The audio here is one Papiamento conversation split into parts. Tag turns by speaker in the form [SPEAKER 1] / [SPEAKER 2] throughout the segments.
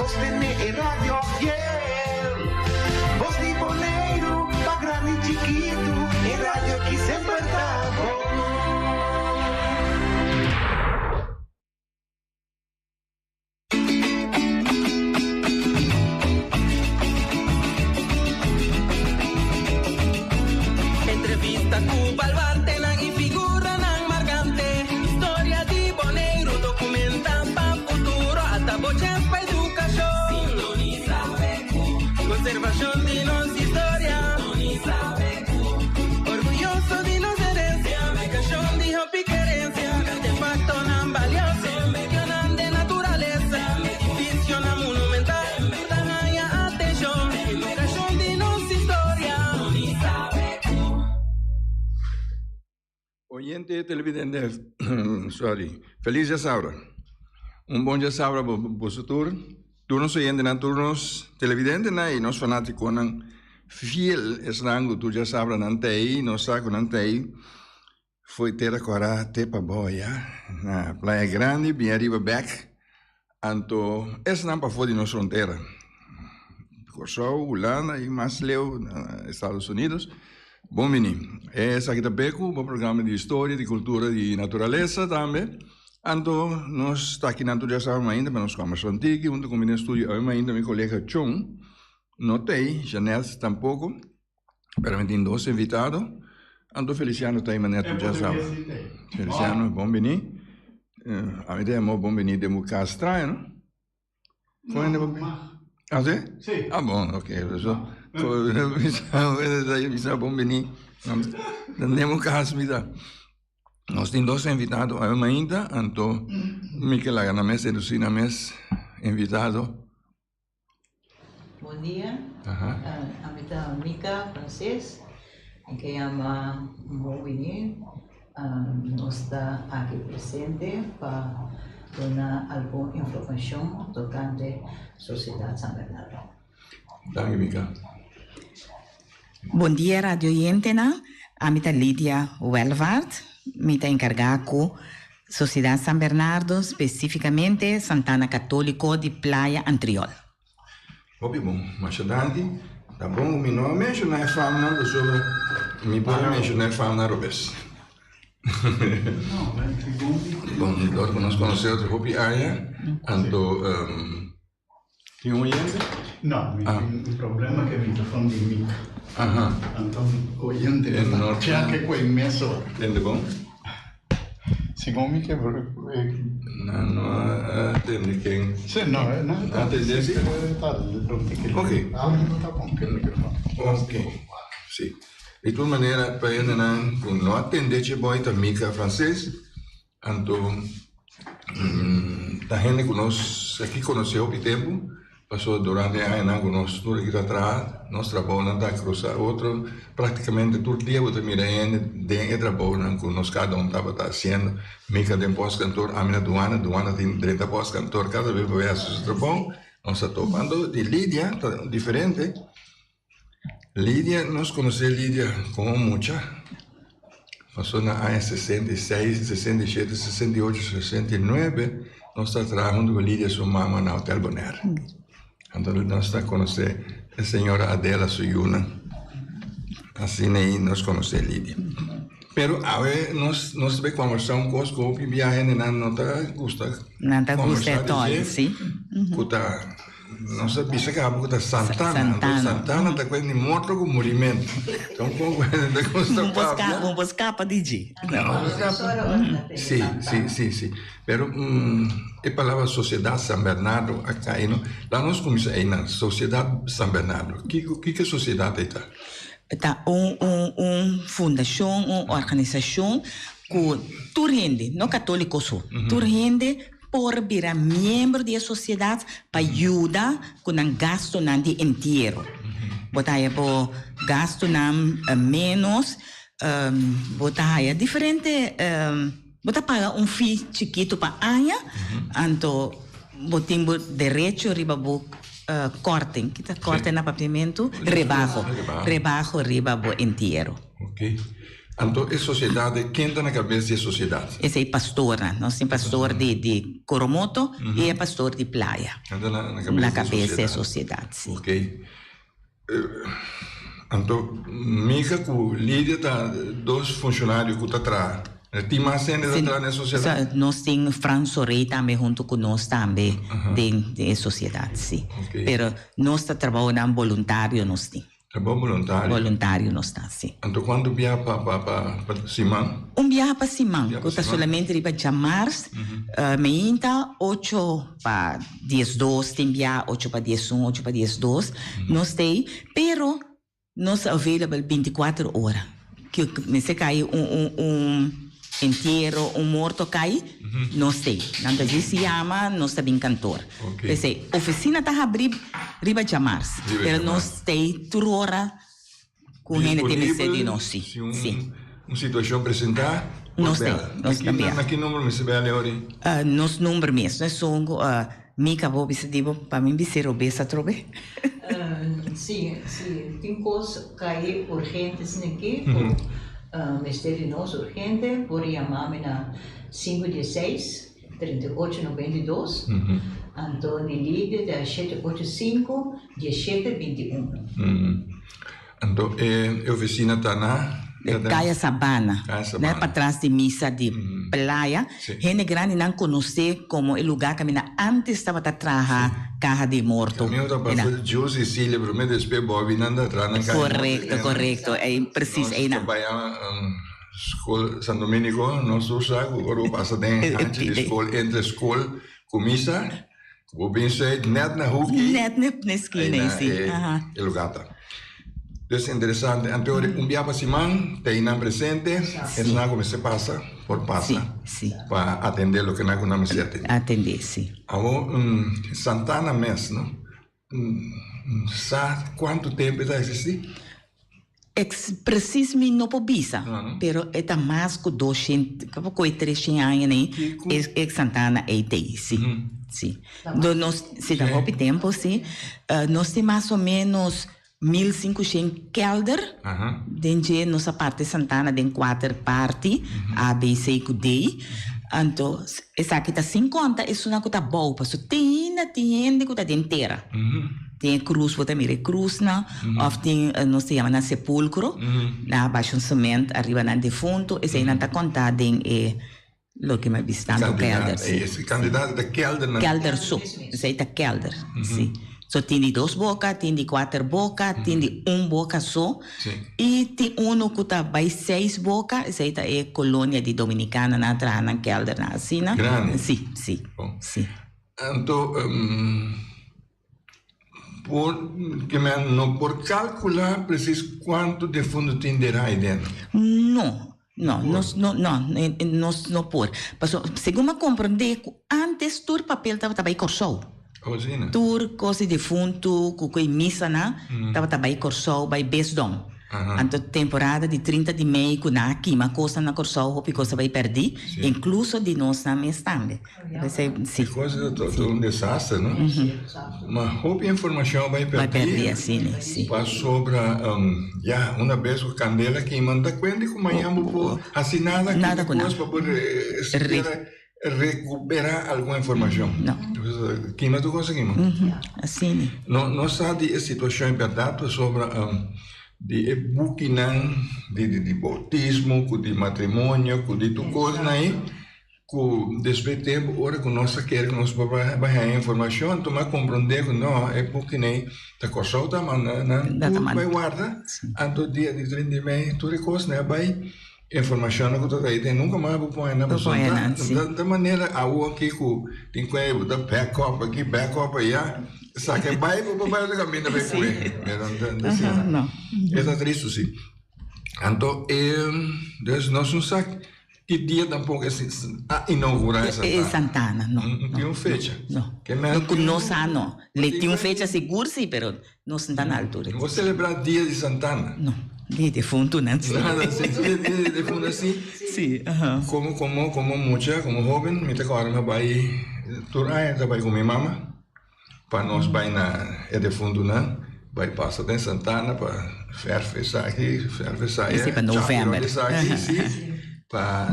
[SPEAKER 1] sostené e radio fiel. Bos di Boneiru, pa grandi i chikitu, e radio aki semper ta bon.
[SPEAKER 2] Entrevista ku baluartenan i figuranan markante. Historia di Boneiru dokumenta pa futuro. Ata bo chèns pa edukashon. Sintonisa BQ. Konservashon di nos historia. Sintonisa BQ. Orguyoso di nos herensia. Edukashon di hopi kerensia. Artefaktonan balioso. Medionan den naturalesa. Edificionan monumental. Ta haña atenshon. Edukashon di nos historia.
[SPEAKER 3] Oyente televidente sorry feliz djasabra un bon djasabra pa boso tur tur nos oyentenan tur nos televidentenan y nos fanaticonan fiel esnan cu tur djasabra nan ta ey nos sa cu nan ta ey Foi tera kora te pa boya na Playa Grandi bin ariba bek anto esnan pafó di nos frontera Kòrsou, Hulanda i mas leu na Estados Unidos bon bini. Esaki ta Beku bo programa di historia, di kultura, di naturalesa tambe anto nos ta aki nan tur djasabe mainta pa nos kòmbersa un tiki huntu ku mi den studio awe mainta mi kolega Chon no t'ei, Janeth tampoko. Pero mi tin dos invitado. Anto Feliciano ta manera tu ya sabe. Feliciano, bon bini. A mi te llamo bon bini den bo cas trae, no? Con hende bon bini? Ah, sí?
[SPEAKER 4] Sí.
[SPEAKER 3] Ah, bon, ok. So, bisa bon bini. Den bo cas mi ta. Nos tin dos invitado awe mainta, anto mi ke laga nan mes introduci nan mes invitado.
[SPEAKER 5] Bon dia, ami ta Mika Frances, mi ke yama bon bini, nos ta aki presente pa duna algun informashon tokante Sosiedat San Bernardo.
[SPEAKER 3] Danki Mika.
[SPEAKER 6] Bon dia radio oyentenan, ami ta Lidia Welvaart, mi ta enkargá ku Sociedad San Bernardo, specificamente Santana Catolico di Playa Antriol.
[SPEAKER 3] Hopi bon, masha danki. Ta bon ku mi no a menshoná e famnan pasobra mi por a menshoná e famnan robes. Bon, dor ku nos konosé otro hopi aña, anto. Tin un oyente?
[SPEAKER 4] No, mi tin un problema ku e mikrofon di mic.
[SPEAKER 3] Aha.
[SPEAKER 4] Anto oyente no ta chèk ku e mesora.
[SPEAKER 3] Tende bon?
[SPEAKER 4] Segun mi ke.
[SPEAKER 3] Nan no a tende ken.
[SPEAKER 4] Si, no, nan
[SPEAKER 3] a tende si.
[SPEAKER 4] Ok. Algu no ta bon ku e mikrofon.
[SPEAKER 3] Ok, si. Di tur manera pa hendenan ku no a tende dje bon e ta mica franses. Anto ta hende ku nos aki konosé hopi tempu, pasobra durante e añanan ku nos tur aki ta traha, nos trabounan ta krusa otro, praktikamente tur dia bo ta mira hende den e trabounan ku nos kada un tabata hasiendo. Mi ka den pòstkantor, ami na duana, duana tin drenta pòstkantor, kada bes bo bai hasi su trabou, nos ta topa. Anto di Lidia ta diferente. Lidia, nos konosé Lidia komo mucha, pasobra na aña 66, 67, 68, 69 nos ta traha huntu ku Lidia su mama na Hotel Bonaire. Anto nos ta konosé e señora Adela su yunan. Asina ei nos konosé Lidia. Pero awe nos nos ta bai kombersá un kos ku hopi biaha hendenan no ta gusta
[SPEAKER 6] Nan ta gusta
[SPEAKER 3] kombersá
[SPEAKER 6] e tòl,
[SPEAKER 3] di dje,
[SPEAKER 6] si.
[SPEAKER 3] ku ta. Nos a bisa caba cu ta Santana. Anto Santana ta cuenta di morto cu murimento. Ta un poco ta gusta papia.
[SPEAKER 6] Un por scapa di dje.
[SPEAKER 3] Si, si, si, si. Pero e palabra Sociedad San Bernardo a cay no. Laat nos cuminsa eynan. Sociedad San Bernardo. Kico, kico e sociedad ey ta?
[SPEAKER 6] Ta un, un, un fundacion, un organisacion cu tur hende, no catolico so, tur hende por bira miembro di e sociedad pa yuda cu nan gastonan di entiero. Bo ta haya bo gastonan menos, bo ta haya diferente, bo ta paga un fee chikito pa aña, anto bo tin bo derecho riba bo korting, kita korting na papiamentu? Rebaho, rebaho riba bo entiero.
[SPEAKER 3] Ok. Anto e sosiedat ei, ken ta na kabes di e sosiedat?
[SPEAKER 6] Esei pastornan. Nos tin pastor di di Coromoto i e pastor di Playa.
[SPEAKER 3] Nan ta na kabes
[SPEAKER 6] Na kabes di e sosiedat, si.
[SPEAKER 3] Ok. Anto Mika ku Lidia ta dos funshonario ku ta traha. Tin mas hende ta traha na e sosiedat?
[SPEAKER 6] Nos tin Frans Sorey tambe huntu ku nos tambe den e sosiedat, si. Pero nos ta trabounan boluntario nos tin.
[SPEAKER 3] Trabou boluntario?
[SPEAKER 6] Boluntario nos ta, si.
[SPEAKER 3] Anto kuantu biaha pa pa pa siman?
[SPEAKER 6] Un biaha pa siman, ku ta solamente riba djamars, meinta ocho pa diesdos, tin biaha ocho pa diesun, ocho pa diesdos, nos ta ei, pero nos ta available bintikuater ora. Ke mester kai un un un entiero, un morto kai, nos ta ei. Nan ta djis yama, nos ta bin kantor. P'esei, ofisina ta habrí riba djamars, pero nos ta ei tur ora ku hende tin mester di nos.
[SPEAKER 3] Si, si un situashon presentá,
[SPEAKER 6] por bèl. Nos ta bèl.
[SPEAKER 3] Na ki number mester bèl e ora ei?
[SPEAKER 6] Nos number mes, no esun ku Mi ka bo bisa di bo pa mi bisa robes atrobe.
[SPEAKER 5] Si, si tin kos kai urgente asina aki ku mester di nos urgente por yama mi na sinku dieseis, 38 92, anto di Lidia ta shete ocho sinku, diesshete binti uno.
[SPEAKER 3] Anto e oficina ta na?
[SPEAKER 6] Kaya Sabana, net patras di misa di Playa. Hende grandinan konosé komo e lugá kaminda ántes tabata traha kaha di morto.
[SPEAKER 3] Kaminda ta pasa Joe Cecilia promé despues Bobby nan ta traha nan kaha di morto.
[SPEAKER 6] Korekto, korekto, ei presis einan.
[SPEAKER 3] Nos ta bai skol San Dominico, nos tur sa ku ora bo pasa den hanchi di skol entre skol ku misa. Bo bin seit net na hoekie.
[SPEAKER 6] Net na esquina ei, si.
[SPEAKER 3] Ei na e lugar ta. Dus interesante. Anto un bia pa siman ta einan presente. Esnan ku mester pasa por pasa.
[SPEAKER 6] Si.
[SPEAKER 3] Pa atende loke nan ku nan mester atende.
[SPEAKER 6] Atende, si.
[SPEAKER 3] Awor Santana mes, no? Sa kuantu tempu e ta existi?
[SPEAKER 6] Ex precies mi no por bisa, pero e ta mas cu doshent, poco e treshen aña nei, e Santana ei ta ei, si, si. Do nos, si ta hopi tempo, si. Nos tin mas o menos 1500 kelder, den dje nos a parti Santana den kuater parti, A, B, C cu D. Anto, esaki ta sin conta esunnan cu ta bou, pasobra te ainda tin hende cu ta den tera. Tin e cruz, bo ta mira e cruznan, of tin nos ta yama nan sepulcro, nan a basha un cement ariba nan defunto, eseinan ta conta den e loke mi a bisa tanto kelder, si.
[SPEAKER 3] E cantidad ta keldernan.
[SPEAKER 6] Kelder so, esei ta kelder, si. So tin di dos boca, tin di cuater boca, tin di un boca so, y tin uno cu ta bay seis boca, esei ta e colonia di Dominicana, nan a traha nan keldernan asina.
[SPEAKER 3] Grandi.
[SPEAKER 6] Si, si, si.
[SPEAKER 3] Anto. Por ke men no por kalkulá presis kuantu defuntu tin derá ei den.
[SPEAKER 6] No, no, nos no, no, nos no por. Pasobra segun mi a komprendé ku ántes tur papel tabata bai Kòrsou.
[SPEAKER 3] Oh, asina.
[SPEAKER 6] Tur kos di defuntu ku ku e misanan tabata bai Kòrsou, bai Besdom. Anto temporada di 30 di mei ku nan a kima kosnan na Kòrsou hopi kos a bai pèrdí, inkluso di nosnan mes tambe. P'esei si.
[SPEAKER 3] E kos ta un desaster, no? Ma hopi informashon a bai pèrdí.
[SPEAKER 6] Bai pèrdí asina, si.
[SPEAKER 3] Pasobra, ya, una bes ku kandela kima, no ta kuenta ku mañan bo por hasi nada ku e kos pa por sikiera Recuperá algun informacion.
[SPEAKER 6] No.
[SPEAKER 3] Kima tur cosa kima.
[SPEAKER 6] Asina.
[SPEAKER 3] No, no sa di e situacion e berdad pasobra di e bukinan di di di bautismo cu di matrimonio cu di tur cosnan ahi cu despues di tempo ora cu nos a kere cu nos por bai haña informacion tuma comprende cu no e bukinan ahi ta Corsou ta manda nan tur bai warda anto dia di 30 di mei tur e cosnan a bai. Informashonnan ku ta trae den nunka mas bo pone nan pasobra ta ta manera awo aki ku tin ku bo ta back up aki back up aya saka e bai bo por bai otro kaminda pa e kue asina e ta tristu si anto e dus nos no sa ki dia tampoko a inougura e
[SPEAKER 6] Santana e Santana no
[SPEAKER 3] tin un fecha
[SPEAKER 6] no ku no sa no le tin un fecha sigur si pero Nos no ta na altura
[SPEAKER 3] di. No celebra dia di Santana.
[SPEAKER 6] No, dia di defuntonan si.
[SPEAKER 3] Nada si, dia di defunto si.
[SPEAKER 6] Si, aha.
[SPEAKER 3] Como, como, como mucha, como hoben, mi ta kòrda mi a bai, tur aña mi ta bai ku mi mama pa nos bai na e defuntonan, bai pasa den Santana pa. Verf esaki, verf esaya.
[SPEAKER 6] Esei pa november.
[SPEAKER 3] Esaki, si. Pa,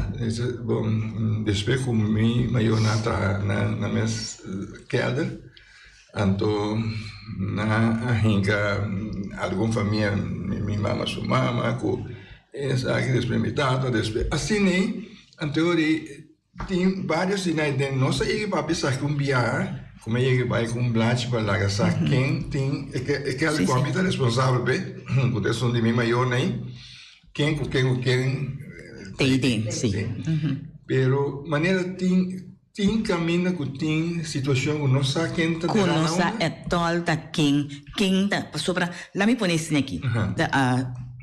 [SPEAKER 3] bon, despues ku mi mayornan a traha na mes kelder, anto nan a hinka algun famia, mi mama su mama ku esaki, despues mi tata, despues asina ei, anto ori Tin varios di nan den nos a yega papia sa ku un biaha ku mi a yega bai ku un blachi pa laga sa ken tin e ke e ke ku ami ta responsabel p'e ku ta esun di mi mayornan ei ken ku ken ku ken
[SPEAKER 6] Tei den si.
[SPEAKER 3] Pero manera tin tin kaminda ku tin situashon ku no sa ken ta
[SPEAKER 6] Ku
[SPEAKER 3] dera
[SPEAKER 6] no
[SPEAKER 3] na
[SPEAKER 6] sa
[SPEAKER 3] unda.
[SPEAKER 6] etòl ta ken ken ta pasobra laat mi pone esei aki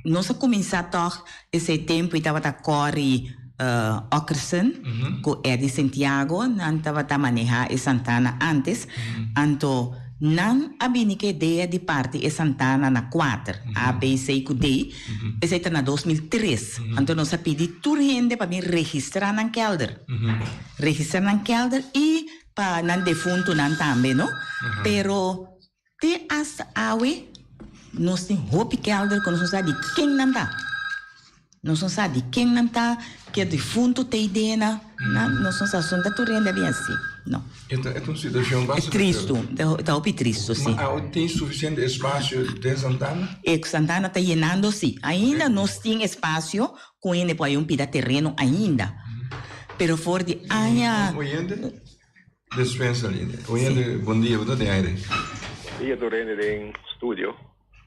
[SPEAKER 6] nos a kuminsá tòg esei tempu i tabata kòri Ockerson ku Eddie Santiago nan tabata maneha e Santana antes, anto nan a bini ku e idea di parti e Santana na kuater, A, B, C ku D, esei ta na 2003, anto nos a pidi tur hende pa bin registra nan kelder, registra nan kelder i pa nan defuntunan tambe no, pero te asta awe nos tin hopi kelder ku nos no sa di ken nan ta. Nos no sa di ken nan ta, ke difuntu ta ei dena, nan nos no sa, son ta tur hende a bin asi, no.
[SPEAKER 3] E ta un situacion bastante.
[SPEAKER 6] E tristu, ta hopi tristu, si.
[SPEAKER 3] Ma awe tin suficiente espacio den Santana?
[SPEAKER 6] E Santana ta yenando, si. Ainda nos tin espacio cu hende por hay un pida tereno ainda. Pero for di aña.
[SPEAKER 3] Oyente? Despensa Linda. Oyente, bon dia, bo ta den aire.
[SPEAKER 7] Bon dia tur hende den studio.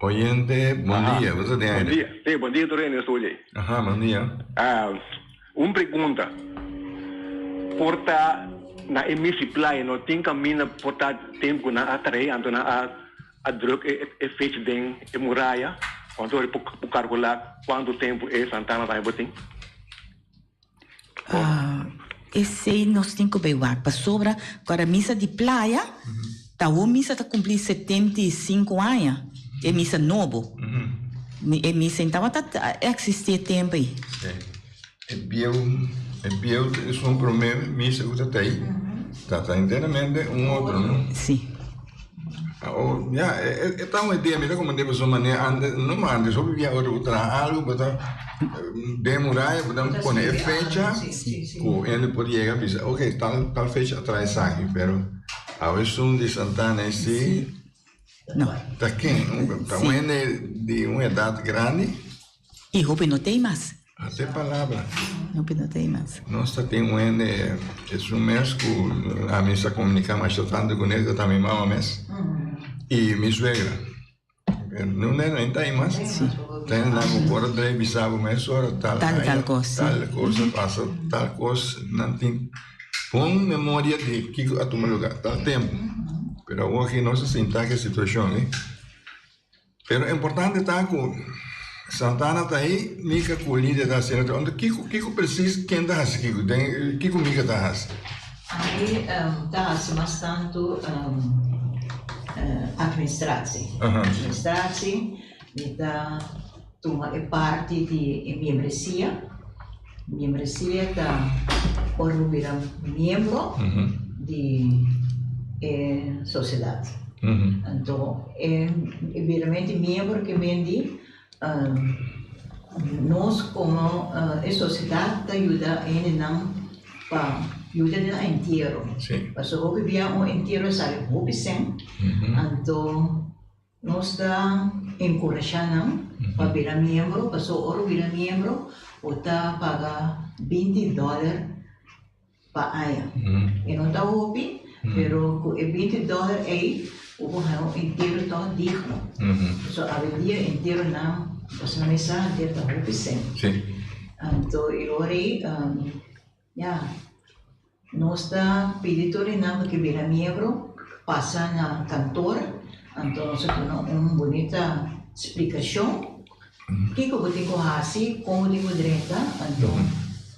[SPEAKER 3] Oyente, bon dia, bo ta den aire.
[SPEAKER 7] Bon dia, si, bon dia tur hende den studio ei.
[SPEAKER 3] Aha, bon dia.
[SPEAKER 7] Un pregunta, por ta na e Missy Playa no tin kaminda por ta tempu ku nan a trae anto nan a a druk e fecha den e muraya? Anto por kalkula kuantu tempu e Santana tambe por tin?
[SPEAKER 6] Esei nos tin ku bai wak pasobra ku ora misa di playa ta awor misa ta kumpli 75 aña e misa nobo e misa ei tabata eksistí e tempu ei.
[SPEAKER 3] E bieu e bieu ta esun promé misa ku ta ta ei ta ta enteramente un otro no.
[SPEAKER 6] Si.
[SPEAKER 3] Awor ya e ta un idea mi ta komprende pasobra manera antes no antes hopi bia ora bo traha algo bo ta den muraya bo ta pone e fecha ku hende por yega bisa ok tal tal fecha a traha esaki pero awe esun di Santana esi ta ken ta un hende di un edat grandi.
[SPEAKER 6] I hopi no tei mas.
[SPEAKER 3] Ate palabra.
[SPEAKER 6] Hopi no tei mas.
[SPEAKER 3] Nos ta tin un hende esun mes ku ami sa komuniká masha tantu kuné ku ta mi mama mes i mi suegra. Nun den no ta ei mas. Ta hende nan ku por a drei bisa bo mes ora tal
[SPEAKER 6] Tal tal kos, si.
[SPEAKER 3] Tal kos a pasa, tal kos nan tin bon memoria di kiko a tuma lugá tal tempu. Pero awor aki nos a sinta ku e situashon ei. Pero importante ta ku Santana ta ei, Mika ku Lidia ta hasiendo otro. Anto kiko kiko presis ken ta hasi kiko den kiko Mika ta hasi?
[SPEAKER 5] Ami ta hasi mas tantu administratie. Administratie, mi ta tuma e parti di e miembresia. Miembresia ta ora bo bira miembro di e sosiedat. Anto e biramente miembro ke men di nos komo e sosiedat ta yuda hendenan pa yuda den nan entiero. Pasobra hopi bia un entiero sali hopi sèn, anto Nos ta enkurashá nan pa bira miembro, pasobra ora bo bira miembro bo ta paga 20 dòler pa aña. E no ta hopi, pero ku e 20 dòler ei bo por haña un entiero tòg digno. Pasobra awendia entieronan, pasobra mi sa entiero ta hopi sèn. Anto e ora ei ya. Nos ta pidi tur e nan ku ke bira miembro pasa na kantor, anto nos a duna un bunita splikashon kiko bo tin ku hasi, kon bo tin ku drenta, anto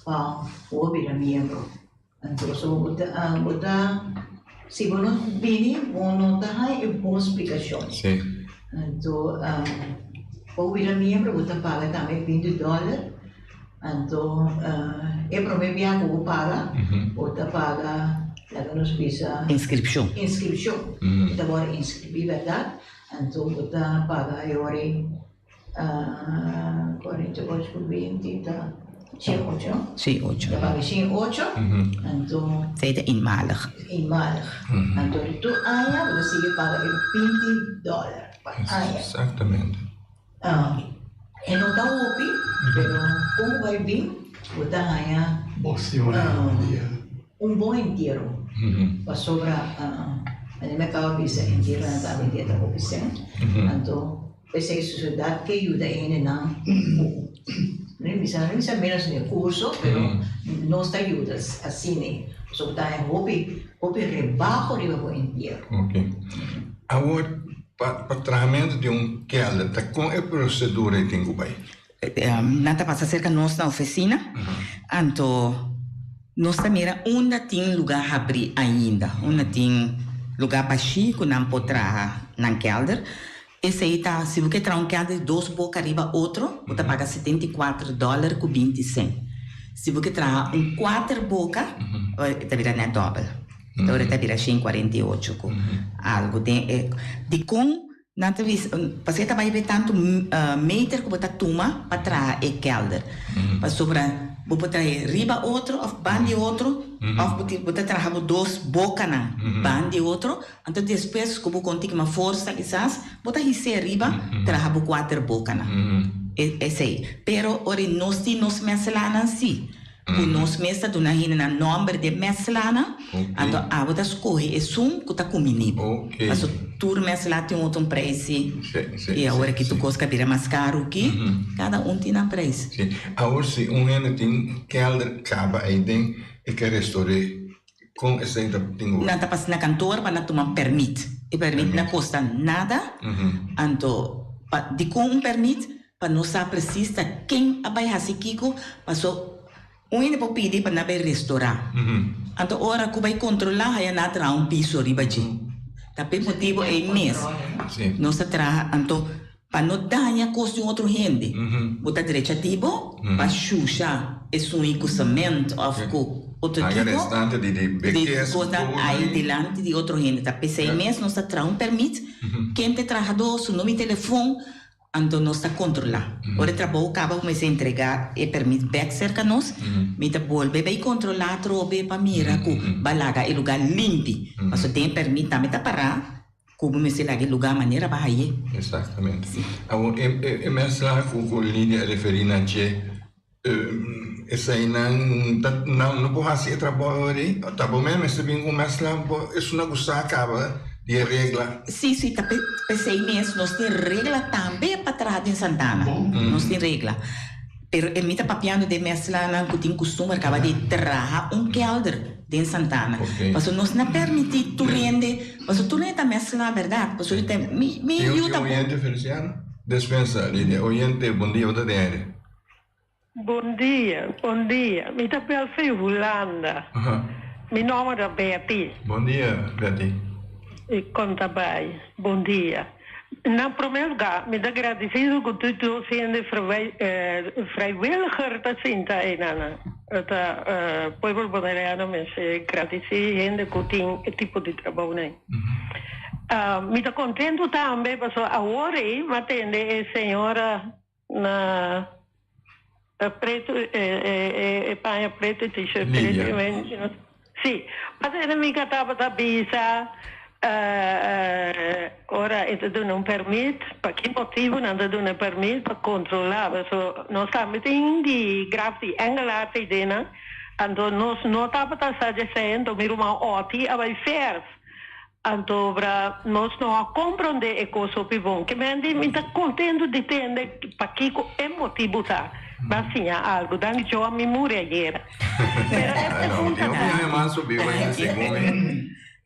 [SPEAKER 5] pa bo bira miembro. Anto so bo ta bo ta si bo no bini bo no ta haña e bon splikashon. Anto pa bo bira miembro bo ta paga tambe 20 dòler. Anto e prome bia ku bo paga, bo ta paga laga nos bisa.
[SPEAKER 6] Inskripshon.
[SPEAKER 5] Inskripshon. Bo ta wòrdu inskribí bèrdat? Anto bo ta paga e ora ei 48 ku 20 ta 108.
[SPEAKER 6] 108.
[SPEAKER 5] Ta paga 108, anto.
[SPEAKER 6] Esei ta eenmalig.
[SPEAKER 5] Eenmalig. Anto di tur aña bo ta sigui paga e 20 dòler pa aña.
[SPEAKER 3] Exactamente.
[SPEAKER 5] E no ta hopi, pero kon bai bin bo ta haña un bon entiero. Pasobra manera mi a kaba bisa entieronan ta awendia ta hopi sèn. Anto p'esei sosiedat ke yuda e hendenan ku no bisa no bisa menos rekurso pero nos ta yuda asina pasobra bo ta haña hopi hopi rebaho riba bo entiero.
[SPEAKER 3] Awor Pa pa trahamentu di un kelder ta kon e prosedura ei tin ku bai?
[SPEAKER 6] Nan ta pasa serka nos na ofisina, anto nos ta mira unda tin lugá habrí ainda, unda tin lugá bashí ku nan por traha nan kelder. Esei ta, si bo ke traha un kelder di dos boka riba otro, bo ta paga 74 dòler ku 20 sènt. Si bo ke traha un kuater boka, e ta bira nèt dòbel. Ora ta bira 148 ku algu den e dikon nan ta bisa pasobra e ta bai be tantu meter ku bo ta tuma pa traha e kelder pasobra bo por traha riba otro òf ban di otro òf bo bo ta traha bo dos bokanan ban di otro anto despues ku bo kon tin mas forsa kisas bo ta his'é riba traha bo kuater bokanan esei pero ora nos tin nos mèselanan si. Ku nos mes ta duna hendenan nòmber di e mèslanan, anto abo ta skohe esun ku ta kumini bo. Paso tur mèsla tin otro un preis si. I awor aki tur kos ka bira mas karu ki, kada un tin nan preis.
[SPEAKER 3] Si. Awor si un hende tin kèlder kaba ei den e ke restor'é, kon esei ta tin wòrdu?
[SPEAKER 6] Nan ta pasa na kantor pa nan tuma pèrmit. E pèrmit no kosta nada, anto pa dikon un pèrmit? Pa nos sa presis ta ken a bai hasi kiko, paso un hende por pidi pa nan bai restorá. Anto ora ku bai kontrolá haya nan a traha un piso riba dje. Ta p'e motibu ei mes nos ta traha anto pa no daña kos di un otro hende. Bo ta drecha di bo pa shusha esun i ku sement òf ku otro kiko di kosnan ai dilanti di otro hende. Ta p'esei mes nos ta traha un pèrmit, ken ta e trahadó, su number di telefon. Anto nos ta kontrolá. Ora e trabou kaba bo mester entregá e permit bèk serka nos. Mi ta bolbe bai kontrolá atrobe pa mira ku ba laga e lugá limpi. Pasobra den e permit tambe ta pará ku bo mester laga e lugá manera ba haye.
[SPEAKER 3] Exactamente. Awor e mester ku Lidia a referí na dje Eseinan ta nan no por hasi e trabou ori, ta bo mes mester bin ku mezcla bo esun a gusta kaba di e regla.
[SPEAKER 6] Si, si, ta p'esei mes nos tin regla tambe pa traha den Santana. Nos tin regla. Pero e mi ta papiando den mezclanan ku tin kustumber kaba di traha un kelder den Santana. Pasobra nos no a permití tur hende, pasobra tur hende ta mezcla, bèrdat? Pasobra ta mi mi yu ta.
[SPEAKER 3] Tin un oyente, Feliciano? Despensa, Lidia. Oyente, bon dia, bo ta den aire.
[SPEAKER 8] Bon dia, bon dia. Mi ta bel for Hulanda. Mi nomber ta Betty.
[SPEAKER 3] Bon dia, Betty.
[SPEAKER 8] I kon ta bai? Bon dia. Na prome lugar, mi ta gradisido ku tur dos hende vrijwilliger ta sinta einan. Ta pueblo Bonaireano mester gradisí hende ku tin e tipo di trabounan. Mi ta kontentu tambe pasobra awor ei mi a tende e señora Na e pretu e paña pretu e t-shirt pretu
[SPEAKER 3] Lidia.
[SPEAKER 8] Si, pasobra mi ka tabata bisa ora e ta duna un permit, pa ki motibu nan ta duna e permit pa kontrola, pasobra nos tambe tin di graf di Engelaar ta idenan, anto nos no tabata sa djesei, anto mi ruman Otty a bai vers. Anto bra nos no a comprende e cos hopi bon. Ke men di mi ta contento di tende pakico e motibu ta. Bo a siña algo. Danki Joa mi muri ayera. Pero e pregunta ta.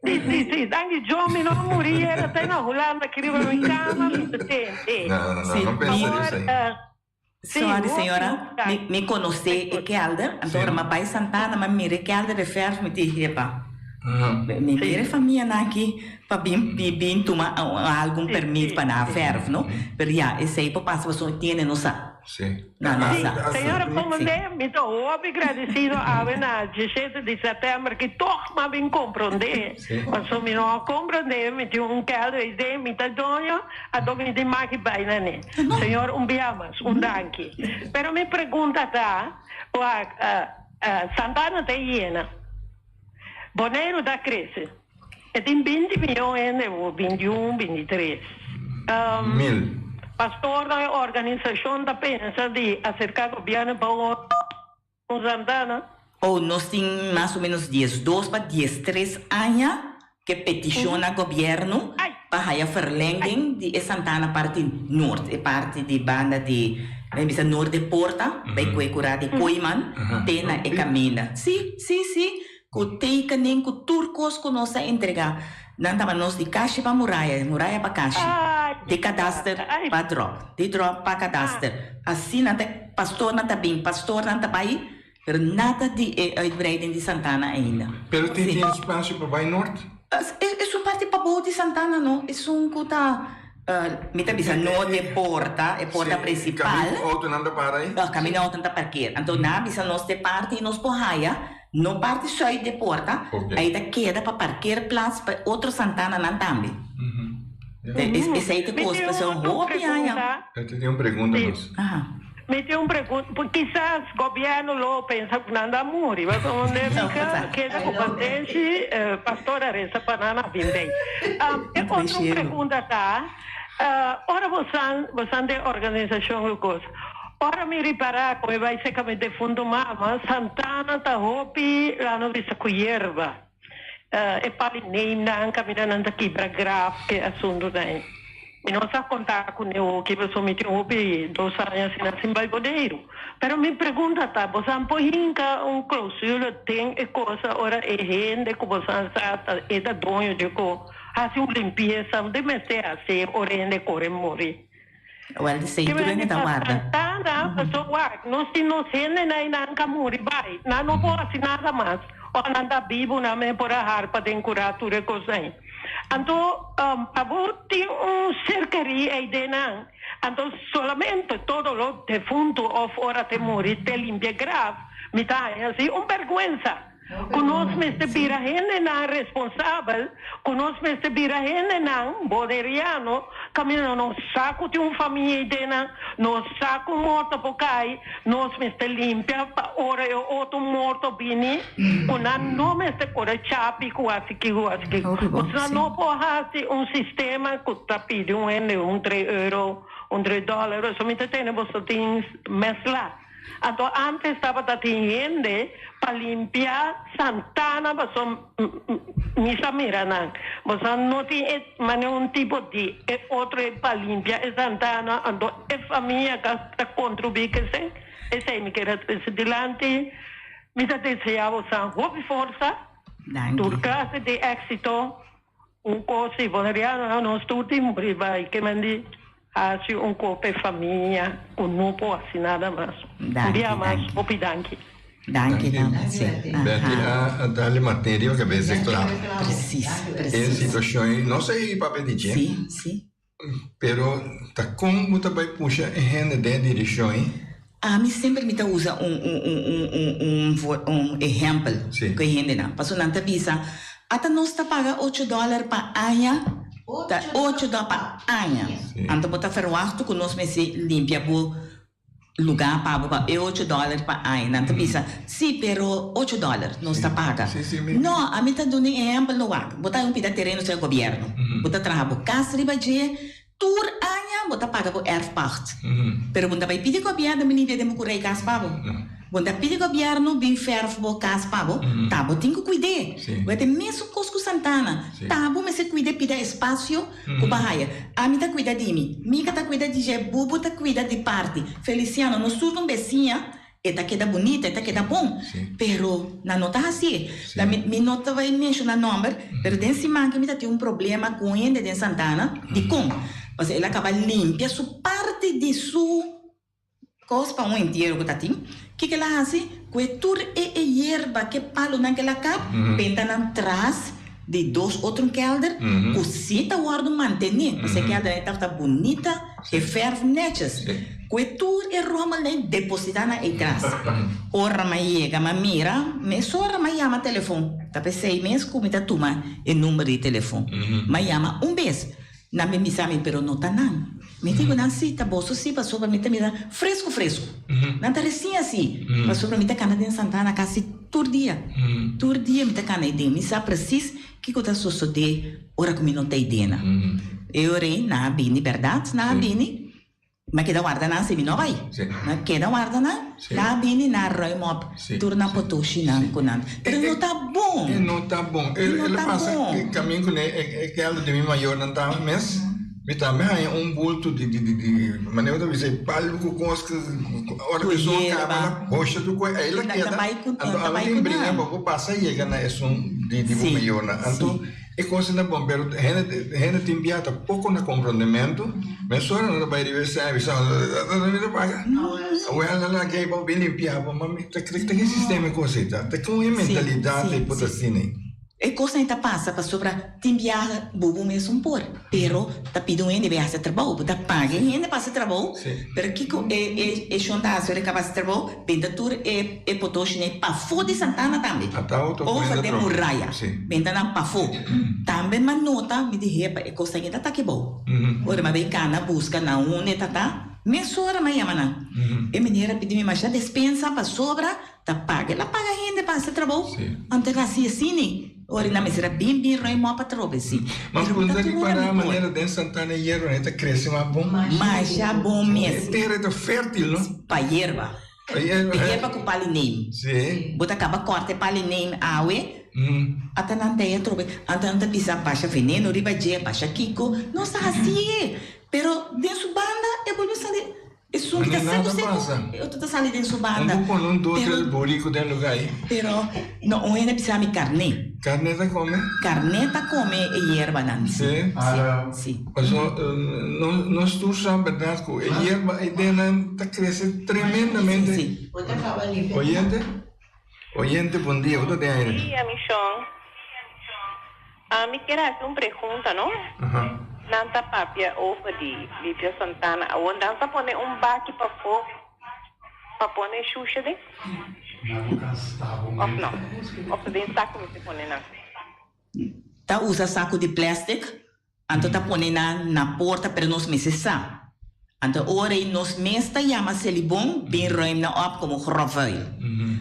[SPEAKER 8] Si si si danki Joa mi no a muri ayera ta na Hulanda aki riba mi cama mi ta tende. Awor
[SPEAKER 6] Sorry señora, mi mi conoce e kelder, anto ora mi a bay Santana mi a mira e kelder de verf mi di hepa, mi mira e famianan aki pa bin bin tuma algun permit pa nan verf no, pero ya esey por pasa pasobra un tiende no sa.
[SPEAKER 3] Si.
[SPEAKER 6] Nan no sa.
[SPEAKER 8] Señora Pomende, mi ta hopi gradecido awe na diesshete di september ki toch m'a bin comprende. Paso mi no a comprende, mi tin un kelder ei den, mi ta doño, anto mi tin maki bai na ne. Señor, un bia mas, un danki. Pero mi pregunta ta, wak, Santana ta yena, Boneiru ta crece, e tin binti miyon hende awo, bintiun, bintitres.
[SPEAKER 3] Mil.
[SPEAKER 8] Pastornan e organisacion ta pensa di acerca gobierno pa un Santana?
[SPEAKER 6] Oh, nos tin mas o menos diesdos pa diestres aña ke peticion na gobierno pa haya verlenging di e Santana parti noord, e parti di banda di, mi bisa noord de porta, bay kue kura di Kooiman te na e kaminda. Si, si, si, ku tekening, ku tur kos ku nos a entrega. Nan taba nos di kashi pa muraya, di muraya pa kashi, di kadaster pa drop, di drop pa kadaster. Asina ta, pastornan ta bin, pastornan ta bai, pero nada di e uitbreiding di Santana ainda.
[SPEAKER 3] Pero tin tin espacio pa bai nort?
[SPEAKER 6] Esun parti pabou di Santana no, esun ku ta, mi ta bisa no di e porta, e porta principal.
[SPEAKER 3] Kaminda ku autonan ta para ei?
[SPEAKER 6] Kaminda autonan ta parkeer. Anto nan a bisa nos te parti nos por haya. No parti zuid de porta, ahí ta keda pa parkeerplaats pa otro santananan tambe. Esei ta kos, pasobra
[SPEAKER 8] Mi tin un
[SPEAKER 6] hopi aña.
[SPEAKER 8] pregunta.
[SPEAKER 3] E tin un pregunta mas.
[SPEAKER 6] Aha.
[SPEAKER 8] Mi tin un pregunta, kisas gobierno lo pensa ku nan ta muri, pasobra un
[SPEAKER 6] No,
[SPEAKER 8] mika
[SPEAKER 6] pasa.
[SPEAKER 8] keda ku pasenshi, pastor a resa pa nan a bin bei. E
[SPEAKER 6] Entre
[SPEAKER 8] otro
[SPEAKER 6] cielo.
[SPEAKER 8] pregunta ta, ora bosan, bosan den organisashon ku kos, Ora mi ripará ku mi bai seka mi defuntu mama, Santana ta hopi lano bisa ku yerba. E pali neimnan kaminda nan ta kibra graf ke asuntunan ei. Mi no sa konta ku ne hoki pasobra mi tin hopi dos aña asina sin bai Boneiru. Pero mi pregunta ta, bosan por hinka un klousula den e kosa ora e hende ku bosan sa ta e ta doño dje ko hasi un limpiesa? Di mester hasi ora e hende kore muri?
[SPEAKER 6] Wel di sei tur hende ta warda.
[SPEAKER 8] Santana, paso wak, nos tin nos hendenan i nan ka muri bai. Nan no por hasi nada mas. Ora nan ta bibu nan men por a harpa den kurá tur e kos ei. Anto, abo tin un ser kerí ei den nan. Anto solamente todo lo defuntu of ora te muri te limpia graf, mi ta haña así un bèrgwensa. Ku nos mester bira hendenan responsabel, ku nos mester bira hendenan boneriano, kaminda nos sa ku tin un famia ei den-nan, nos sa ku un morto por kai, nos mester limpia pa ora e otro morto bini, ku nan no mester kore chapi ku hasi kiko, hasi kiko. Osea no por hasi un sistema ku ta pidi un hende un tres euro, un tres dòler, eso mi ta tende boso tin mezcla. Anto antes tabata tin hende pa limpia santana paso mi sa mira nan. Boso no tin e mane un tipo di e otro e pa limpia e santana anto e famia ka ta contribui kese esey mi kere trece dilanti. Mi ta desea boso hopi forsa tur clase di exito. Un cos si bonerianonan nos tur tin muri bai ke men di haci un cos pa e famia cu no por haci nada mas. Un bia mas hopi danki.
[SPEAKER 6] Danki danki si.
[SPEAKER 3] Betty a dale materia pa cabes e clavo.
[SPEAKER 6] Precies,
[SPEAKER 3] E
[SPEAKER 6] precies.
[SPEAKER 3] situacion ei no sa papia di dje.
[SPEAKER 6] Si, si.
[SPEAKER 3] Pero ta con bo ta bai pusha e hende den e direccion ei?
[SPEAKER 6] Ami semper mi ta usa un un un un un un voor un ehempel
[SPEAKER 3] Sí.
[SPEAKER 6] ku e hendenan. Pasobra nan ta bisa, ata nos ta paga ocho dòler pa aña, ta ocho dòler pa aña.
[SPEAKER 3] Sí.
[SPEAKER 6] Anto bo ta verwachtu ku nos mester limpia bo lugá pa bo pa e ocho dòler pa aña. Nan ta bisa, sí, pero ocho dòler nos ta paga.
[SPEAKER 3] Sí, sí, mi.
[SPEAKER 6] No, ami ta duna un ehempel no wak. Bo ta un pida tereno serka gobièrnu. Bo ta traha bo kas riba dje, Tur aña bo ta paga bo erfpacht. Pero bo no ta bai pidi gobièrnu bin limpia den bo kurei kas pa bo. Bo no ta pidi gobièrnu bin fèrf bo kas pa bo. Ta bo tin ku kuid'é. Bo ta e mesun kos ku Santana. Ta bo mester kuid'é pida espasio ku bo a haya. Ami ta kuida di mi. Mika ta kuida di dje. Bubu ta kuida di parti. Feliciano, nos tur ta un besiña. E ta keda bunita, e ta keda bon, pero nan no ta hasié. Ta mi mi no ta bai menshoná nòmber, pero den siman ke mi ta tin un problema ku un hende den Santana, dikon? Pasobra el a kaba limpia su parti di su kos pa un entiero ku ta tin. Kiko el a hasi? Ku e tur e e yerba, ke palunan ke el a kap, benta nan tras di dos otro kelder ku si ta wòrdu mantené, pasobra e keldernan e tabata bunita, e fèrf nètjes. Kue tur e rommel ei depositá na e tras. Ora m'a yega m'a mira, mesora m'a yama telefon. Ta p'esei mes ku mi ta tuma e number di telefon. M'a yama un bes. Nan bin bisa mi, pero no ta nan. Mi di ku nan, sí, ta boso sí, pasobra mi ta mira fresku fresku. Nan ta resien así, pasobra mi ta kana den Santana kasi tur dia. Tur dia mi ta kana ei den. Mi sa presis kiko ta sosodé ora ku mi no ta ei dena. E ora ei nan a bini, bèrdat nan a bini. Mi a keda warda nan si mi no bai. Mi a keda warda nan, nan a bini nan a ruim op tur nan potoshinan ku nan. Pero no ta bon.
[SPEAKER 3] E no ta bon. E lo pasa kamin ku e kelder di mi mayornan ta mes, mi tambe haña un bulto di di di manera bo ta bisa e palu ku kos ku ora ku esun a kaba la bosha tur kos ei la keda. Anto abo tin bringa pa bo pasa yega na esun di di bo mayornan. Anto E cosa na bon, pero hende hende tin bia ta poco na comprondementu, mesora nan ta bai riba e service, mi ta paga, awel nan a gei pa bin limpia bo, ma mi ta ta ki sistema e cosa ei ta, ta con e mentalidad ei por ta asina ei.
[SPEAKER 6] E cosnan ei ta pasa pasobra tin biaha bo bo mesun por, pero ta pidi un hende bai haci trabou, bo ta paga e hende pa haci trabou, pero kico e e e shon ta haci ora e caba haci trabou? Benta tur e e potoshinan pafó di Santana tambe. Over den muraya. Benta nan pafó. Tambe m'a nota, mi di hepa e kos aki ta ta kibou. Ora m'a bay kana buska na unda e ta ta, mesora m'a yama nan. E meneer a pidi mi masha despensa pasobra ta paga. El a paga hende pa hasi trabou. Anto el a hasi asina. Ora nan mester a bin bin ruim op atrobe si.
[SPEAKER 3] Ma punta di para manera den Santana e yerba nan ta crece mas bon.
[SPEAKER 6] Masha bon mes.
[SPEAKER 3] E tera ta fertil no.
[SPEAKER 6] Pa yerba.
[SPEAKER 3] Pa yerba.
[SPEAKER 6] Pa yerba cu pali neem.
[SPEAKER 3] Si.
[SPEAKER 6] Bo ta caba corta e pali neem awe. Ata nan ta e atrobe. Anto nan ta bisa basha veneno riba dje, basha kico. Nos ta haci'e. Pero den su banda e bolbe sali. Esun ki ta seku seku, e otro ta sali den su banda.
[SPEAKER 3] Un por pone un dos tres buriku den luga ei.
[SPEAKER 6] Pero no un hende bisa mi karné.
[SPEAKER 3] Karné ta kome?
[SPEAKER 6] Karné ta kome e yerbanan,
[SPEAKER 3] si.
[SPEAKER 6] Si?
[SPEAKER 3] Si.
[SPEAKER 6] Si.
[SPEAKER 3] Paso nos tur sa bèrdat ku e yerba ei den nan ta krese tremendamente.
[SPEAKER 6] Si.
[SPEAKER 3] Oyente? Oyente, bon dia. Bo ta den aire.
[SPEAKER 9] Bon dia, Michon. Mi kier hasi un pregunta, no? Nan ta papia over di Lidia Santana. Awor nan ta pone un baki pafó pa pone shusha den? Of no? Of ta den saku mester pone nan?
[SPEAKER 6] Ta usa saku di plastic Anto ta pone nan na porta pero nos mester sa. Anto ora ei nos mes ta yama Selibon bin ruim nan op como grofvuil.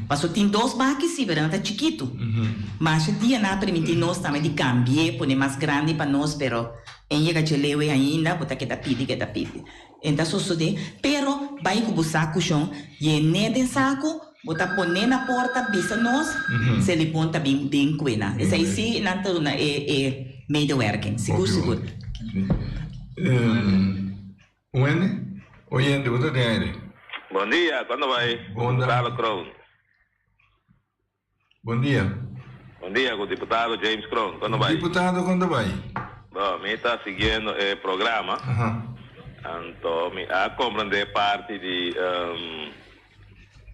[SPEAKER 6] Paso tin dos baki si pero nan ta chikitu. Masha dia nan a permiti nos tambe di cambi'e pone mas grandi pa nos pero en yega dje lewe ainda bo ta keda pidi keda pidi. En ta sosode pero bai cu bo sacu shon yen'e den sacu bo ta pone na porta bisa nos Selibon ta bin den cue nan. Esei si nan ta duna e e. Medewerking, sigur sigur.
[SPEAKER 3] Wende, oyente, bo ta den aire.
[SPEAKER 10] Bon dia, cuando bai?
[SPEAKER 3] Bon
[SPEAKER 10] Diputado Kroon.
[SPEAKER 3] Bon dia.
[SPEAKER 10] Bon dia cu diputado James Kroon, cuando bai?
[SPEAKER 3] Diputado, cuando bai?
[SPEAKER 10] Bo, mi ta siguiendo e programa. Anto mi a comprende parti di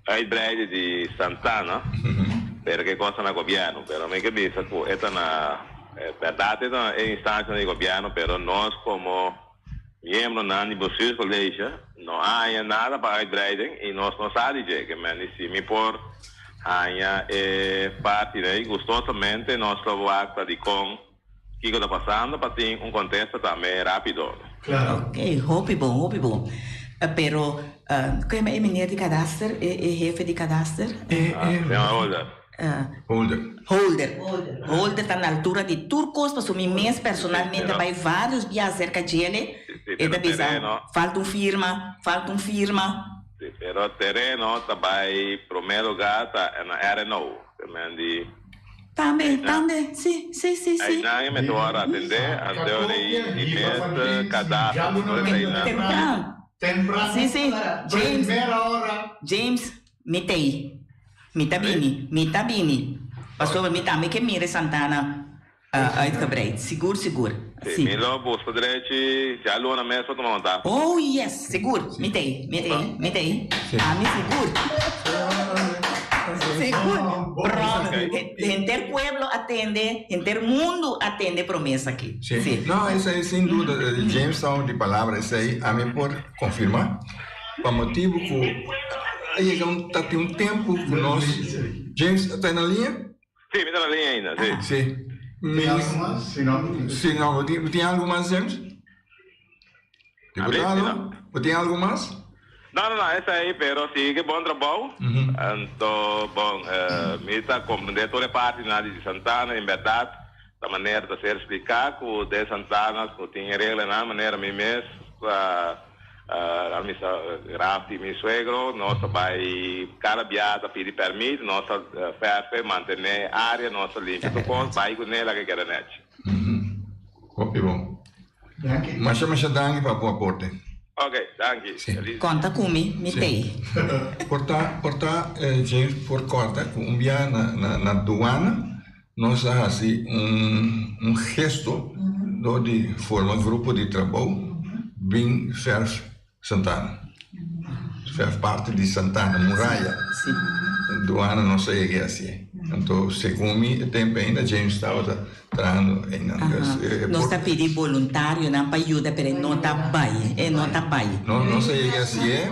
[SPEAKER 10] Uitbreiden di Santana, pero ke cosa na gobierno. Pero mi ke bisa ku e ta na, berdad e ta na e instancianan di gobierno, pero nos como miembronan di bestuurscollege no a haña nada pa uitbreiding y nos no sa di dje. Ke men di si mi por haña e parti dei, gustosamente nos lo wak ta dikon kiko ta pasando pa tin un kontesta tambe rápido.
[SPEAKER 6] Claro. Ok, hopi bon, hopi bon. Pero, ku e meneer di kadaster, e hefe di kadaster?
[SPEAKER 10] Señor Holder.
[SPEAKER 3] Holder.
[SPEAKER 6] Holder. Holder ta na altura di tur kos, pasobra mi mes personalmente a bai varios biaha serka djele, e ta bisa, falta un firma, falta un firma.
[SPEAKER 10] Si, pero tereno ta bai prome lugar ta na RNO, te men di.
[SPEAKER 6] Tambe, tambe, si, si, si, si.
[SPEAKER 10] Einan e mester wòrdu atendé, anto di di mes kadastro ku tur eseinan.
[SPEAKER 6] Tempran.
[SPEAKER 4] Tempran.
[SPEAKER 6] Si, si, James.
[SPEAKER 4] Primera ora.
[SPEAKER 6] James, mi t'ei. Mi ta bini, mi ta bini. Pasobra mi tambe ke mira e Santana uitgebreid. Sigur, sigur.
[SPEAKER 10] Si, mi lo buska drechi djaluna mes pa tuma kontakto.
[SPEAKER 6] Oh, yes, sigur. Mi t'ei, mi t'ei, mi t'ei. Ami sigur. Sigur. Promise. Henter pueblo a tende, henter mundu a tende promesa aki.
[SPEAKER 3] Si. No, esei sin duda. James ta un di palabra, esei ami por konfirmá. Pa motibu ku a yega un ta tin un tempu ku nos James ta na liña?
[SPEAKER 10] Sí, mi ta na liña ainda, sí.
[SPEAKER 3] Sí. Mi
[SPEAKER 4] Tin algu mas? Si no,
[SPEAKER 3] Si no, bo tin bo tin algu mas James? Diputado, bo tin algu mas?
[SPEAKER 10] No, no, no, esei, pero sigui bon trabou. Anto, bon, mi ta comprende tur e partinan di Santana, en berdad, ta manera ta ser spliká ku den Santana ku tin e reglanan, manera mi mes ta a misa graf di mi suegro, nos ta bai kada bia ta pidi pèrmit, nos ta fèrfe, mantené e área, nos ta limpia tur kos, bai kuné laga keda nèchi.
[SPEAKER 3] Hopi bon. Masha masha danki pa bo aporte.
[SPEAKER 10] Ok, danki. Feliz.
[SPEAKER 6] Konta ku mi, mi tei.
[SPEAKER 3] Por ta, por ta James por kòrda ku un bia na na na duana nos a hasi un un gesto dor di forma grupo di trabou bin fèrf Santana. Fèrf parti di Santana, muraya. Duana nos a yega hasié. Anto segun mi e tempu ainda James tabata trahando einan.
[SPEAKER 6] Nos ta pidi boluntarionan pa yuda pero e no ta bai, e no ta bai.
[SPEAKER 3] No, nos a yega hasié.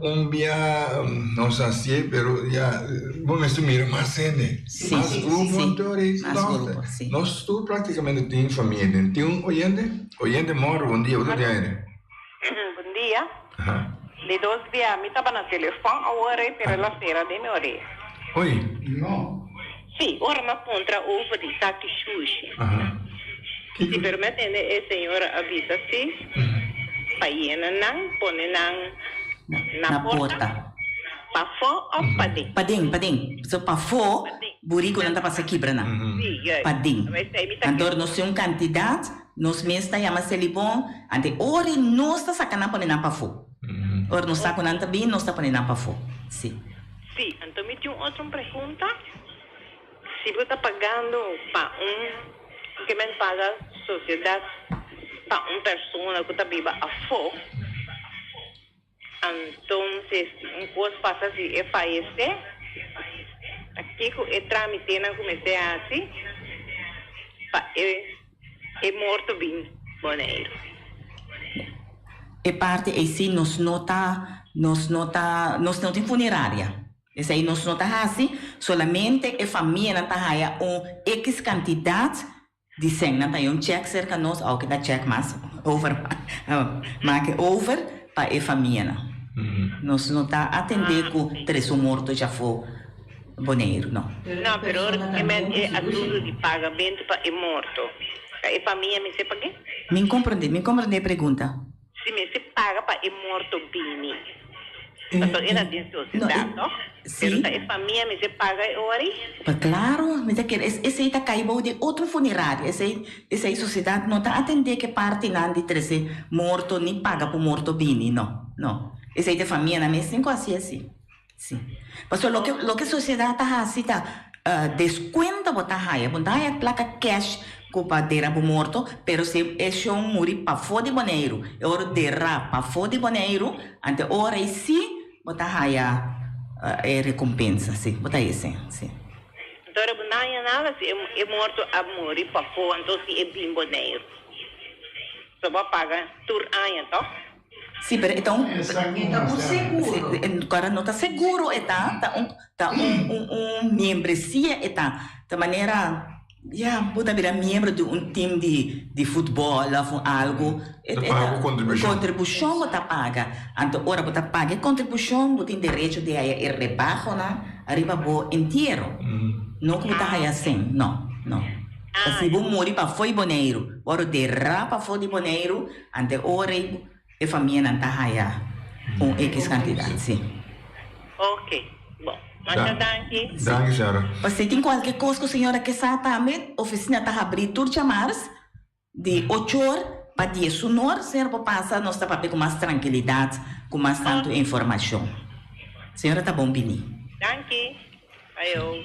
[SPEAKER 3] Un bia nos a hasié pero ya bo mester mira mas hende, mas grupo anto rei stòp. Nos tur praktikamente tin famia den. Tin un oyente? Oyente mòrdu, bon dia, bo ta di aire.
[SPEAKER 9] Bon dia. Di dos bia mi taba na telefon awor ei pero el a sera den mi orea.
[SPEAKER 3] Oi.
[SPEAKER 4] No.
[SPEAKER 9] Si, ora mi a puntra over di saki shushi. Si, pero mi a tende e señora a bisa si pa yena nan pone nan na porta. Pafó of paden?
[SPEAKER 6] Paden, paden. So pafó burikonan ta pasa kibra nan. Paden. Anto nos tin un kantidat. Nos mes ta yama Selibon, ante ora i nos ta saca nan pone nan pafó. Ora nos sa cu nan ta bin, nos ta pone nan pafó. Sí.
[SPEAKER 9] Sí, anto mi tin un otro un pregunta. Si bo ta pagando pa un, ke men paga sociedad pa un persona cu ta biba afó, Entonces si un cos pasa si e fayece, ta kico e tramitenan cu mester haci pa e e morto bin Boneiru?
[SPEAKER 6] E parti ey si nos no ta nos no ta nos no tin funeraria. Esey nos no ta haci, solamente e famianan ta haya un X cantidad Di sèn nan ta yon chèk serka nos, aunke ta chèk mas over make over pa e famianan. Nos no ta atendé ku tres un morto djafó Boneiru, no.
[SPEAKER 9] No, pero ora ku men e asuntu di pagamentu pa e morto, ta e famia mester pag'é?
[SPEAKER 6] Mi komprendé, mi komprendé e pregunta.
[SPEAKER 9] Si mester paga pa e morto bini. Pasobra e ta den sosiedat, no? Pero ta e famia mester paga e ora ei?
[SPEAKER 6] Pa claro, mi ta kere esei ta kai bou di otro funeraria. Esei esei sosiedat no ta atendé ke partinan di trese morto ni paga pa morto bini, no, no. Esei ta e famianan mes tin ku hasi asi. Sí. Pasobra loke loke sosiedat ta hasi ta deskuento bo ta haya. Bo no ta haya plaka cash ku pa dera bo morto, pero si e shon muri pafó di Boneiru, e ora derá pafó di Boneiru, ante ora ei sí bo ta haya e rekompensa, sí, bo ta hese, sí.
[SPEAKER 9] Anto ora bo no haya nada si e morto a muri pafó, anto si e bin Boneiru, so bo a paga tur aña, tòg?
[SPEAKER 6] Sí, pero e ta un.
[SPEAKER 5] E ta un seguro.
[SPEAKER 6] Kora no ta seguro e ta, ta un ta un un un miembresia e ta. Ta manera, ya, bo ta bira miembro di un team di di futbòl òf un algu.
[SPEAKER 3] Ta paga bo kontribushon.
[SPEAKER 6] Kontribushon bo ta paga. Anto ora bo ta paga e kontribushon bo tin derecho di haya e rebahonan ariba bo entiero. No ku bo ta haya sen, no, no. Si bo muri pafó di Boneiru, bo a rodera pafó di Boneiru, Ante ora ei e famianan ta haya un X kantidat, si.
[SPEAKER 9] Ok, bon. Masha danki.
[SPEAKER 3] Danki, señora.
[SPEAKER 6] Pa si tin kualke kos ku señora ke sa tambe, ofisina ta habrí tur djamars di ocho or pa diesun or. Señora por pasa, nos ta papia ku mas trankilidat, ku mas tantu informashon. Señora ta bon bini.
[SPEAKER 9] Danki. Ayo.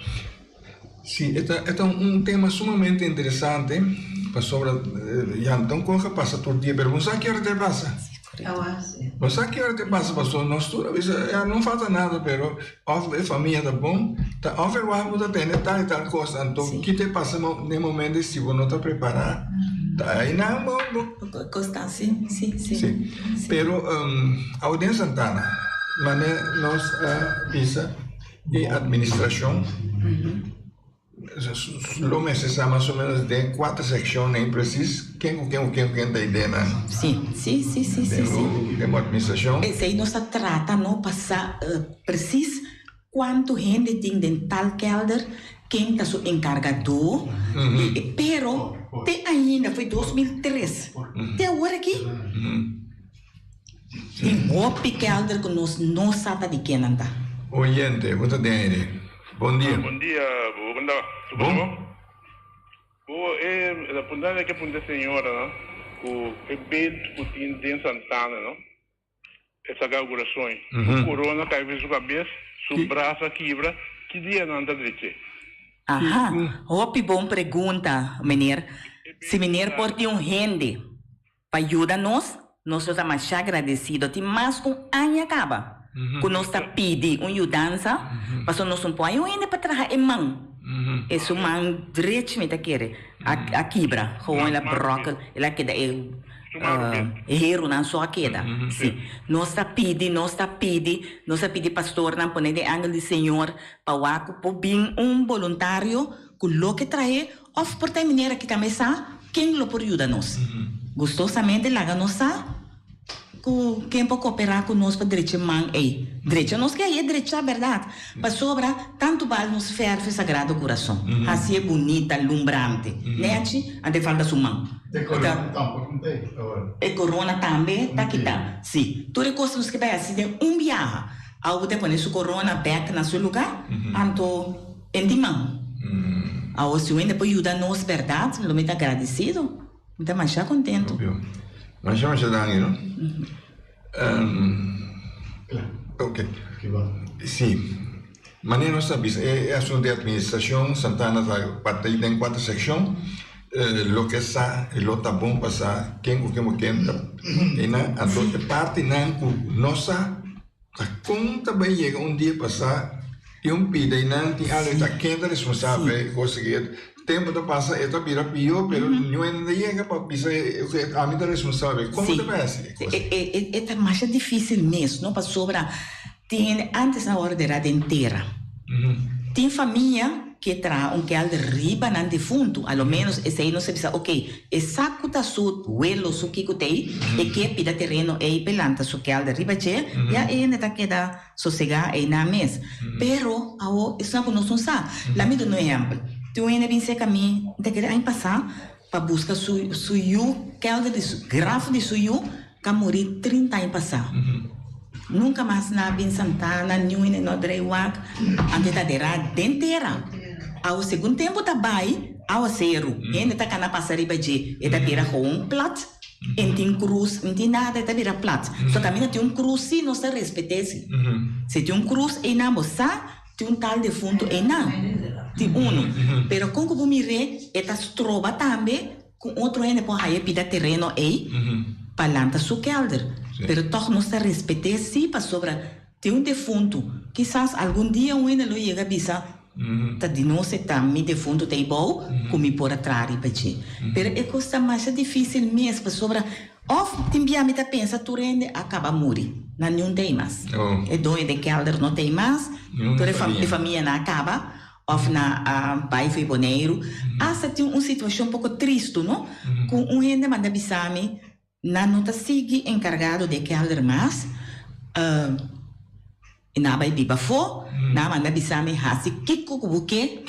[SPEAKER 3] Sí, e ta e ta un tema sumamente interesante pasobra ya no ta un cosa pasa tur dia pero bo sa ki ora ta e pasa. Bo sa ki ora ta e pasa pasobra nos tur a bisa ya no falta nada pero of e famia ta bon ta of e wak bo ta tende tal y tal cosa anto ki ta e pasa den momento si bo no ta prepara. Ta einan bo bo.
[SPEAKER 6] Kosta si, si, si.
[SPEAKER 3] Si. Pero awe den Santana, mane nos a bisa e administrashon lo mester sa mas o menos den kuater sekshonnan presis ken ku ken ku ken ku ken ta e denan.
[SPEAKER 6] Si, si, si, si, si, si.
[SPEAKER 3] Den bo administrashon.
[SPEAKER 6] Esei nos ta trata no pa sa presis Kuantu hende tin den tal kelder, ken ta su enkargadó, pero te ainda foi 2003 te awor aki tin hopi kelder ku nos no sa ta di ken nan ta.
[SPEAKER 3] Oyente, bo ta den aire. Bon dia.
[SPEAKER 11] Bon dia, bo kon ta?
[SPEAKER 3] Bon.
[SPEAKER 11] Bo e la punta ke punta e señora no ku e beeld ku tin den Santana no. E saca curason. Su corona cay riba su cabes, su brasa kibra. Ki dia nan ta dreche?
[SPEAKER 6] Aha, hopi bon pregunta, meneer. Si meneer por tin un hende pa yuda nos, nos lo ta masha agradecido. Tin mas cu un aña caba cu nos ta pidi un yudansa, pasobra nos no por hay un hende pa traha e man. E su man drechi mi ta kere a kibra, gewoon el a brokkel, el a keda e. E herunan so a keda. Sí. Nos ta pidi, nos ta pidi, nos ta pidi pastornan pone den angel di Señor pa wak ku por bin un boluntario ku loke trahe òf por ta e manera ki tambe sa ken lo por yuda nos. Gustosamente laga nos sa ku ken por koperá ku nos pa drecha e man ei. Drecha nos ke haye drecha bèrdat. Pasobra tantu bal nos fèrf e Sagrado Kurason. Hasié bunita, lumbrante. Nèchi, ante falta su man.
[SPEAKER 4] E corona tampoco no ta ei awor.
[SPEAKER 6] E corona tambe ta kita. Si. Tur e cos nos ke bai haci den un biaha. Awo ta pone su corona bek na su lugar, anto en di man. Awo si un hende por yuda nos berdad, lo mi ta agradecido. Mi ta masha contento.
[SPEAKER 3] Obvio. Masha masha danki no. Ok. Si. Manera nos ta bisa e asuntu di administracion Santana ta parti den cuatro seccion. Loke sa y lo ta bon pa sa ken cu ken bo ken ta eynan. Anto e partinan cu no sa ta con ta bay yega un dia pa sa tin un pida eynan tin algo ta ken ta responsabel cos aki. Tempo ta pasa e ta bira pio pero niun hende ta yega pa bisa ami ta responsabel. Como ta bay haci e cos?
[SPEAKER 6] E ta masha dificil mes no pasobra Tin hende antes nan wòrdu derá den tera. Tin famia ke traha un kèlder riba nan defuntu. A lo ménos esei nos a bisa, oke, e sa ku ta su welo, su kiko t'ei, e ke pida tereno ei p'e lanta su kèlder riba dje, ya e hende ta keda sosegá einan mes. Pero awor esnan ku nos no sa. Laat mi duna un ehèmpel. Tin un hende bin serka mi, mi ta kere aña pasá, pa buska su su yu, kèlder di su, graf di su yu, Ka muri trinta aña pasá. Nunka mas na bin Santana, niun hende no drei wak, anto e ta derá den tera. Awo segun tempu ta bai, awaseru, hende ta kana pasa riba dje, e ta bira gewoon plat, e n'tin krus, n'tin nada, e ta bira plat. So kaminda tin un krus si nos ta respet'é si. Si tin un krus einan bo sa tin un tal defuntu einan, tin unu. Pero kon ku bo mir'é e ta stroba tambe. Ku otro hende por haya pida tereno ei pa lanta su kelder. Pero tòg nos ta respet'é sí pasobra tin un defuntu. Kisas algun dia un hende lo yega bisa, Ta di nos e ta mi defuntu ta ei bou ku mi por a traha riba dje. Pero e kos ta masha difísil mes pasobra òf tin bia mi ta pensa tur hende a kaba muri, nan niun ta ei mas. E doño den kelder no ta ei mas, tur e famianan a kaba. Of na a bai fo'i Boneiru. Asta tin un situashon poko tristu, no? Ku un hende manda bisa mi, nan no ta sigui enkargado di e kèlder mas, i nan a bai biba afó. Nan a manda bisa mi, hasi kiko ku bo ke,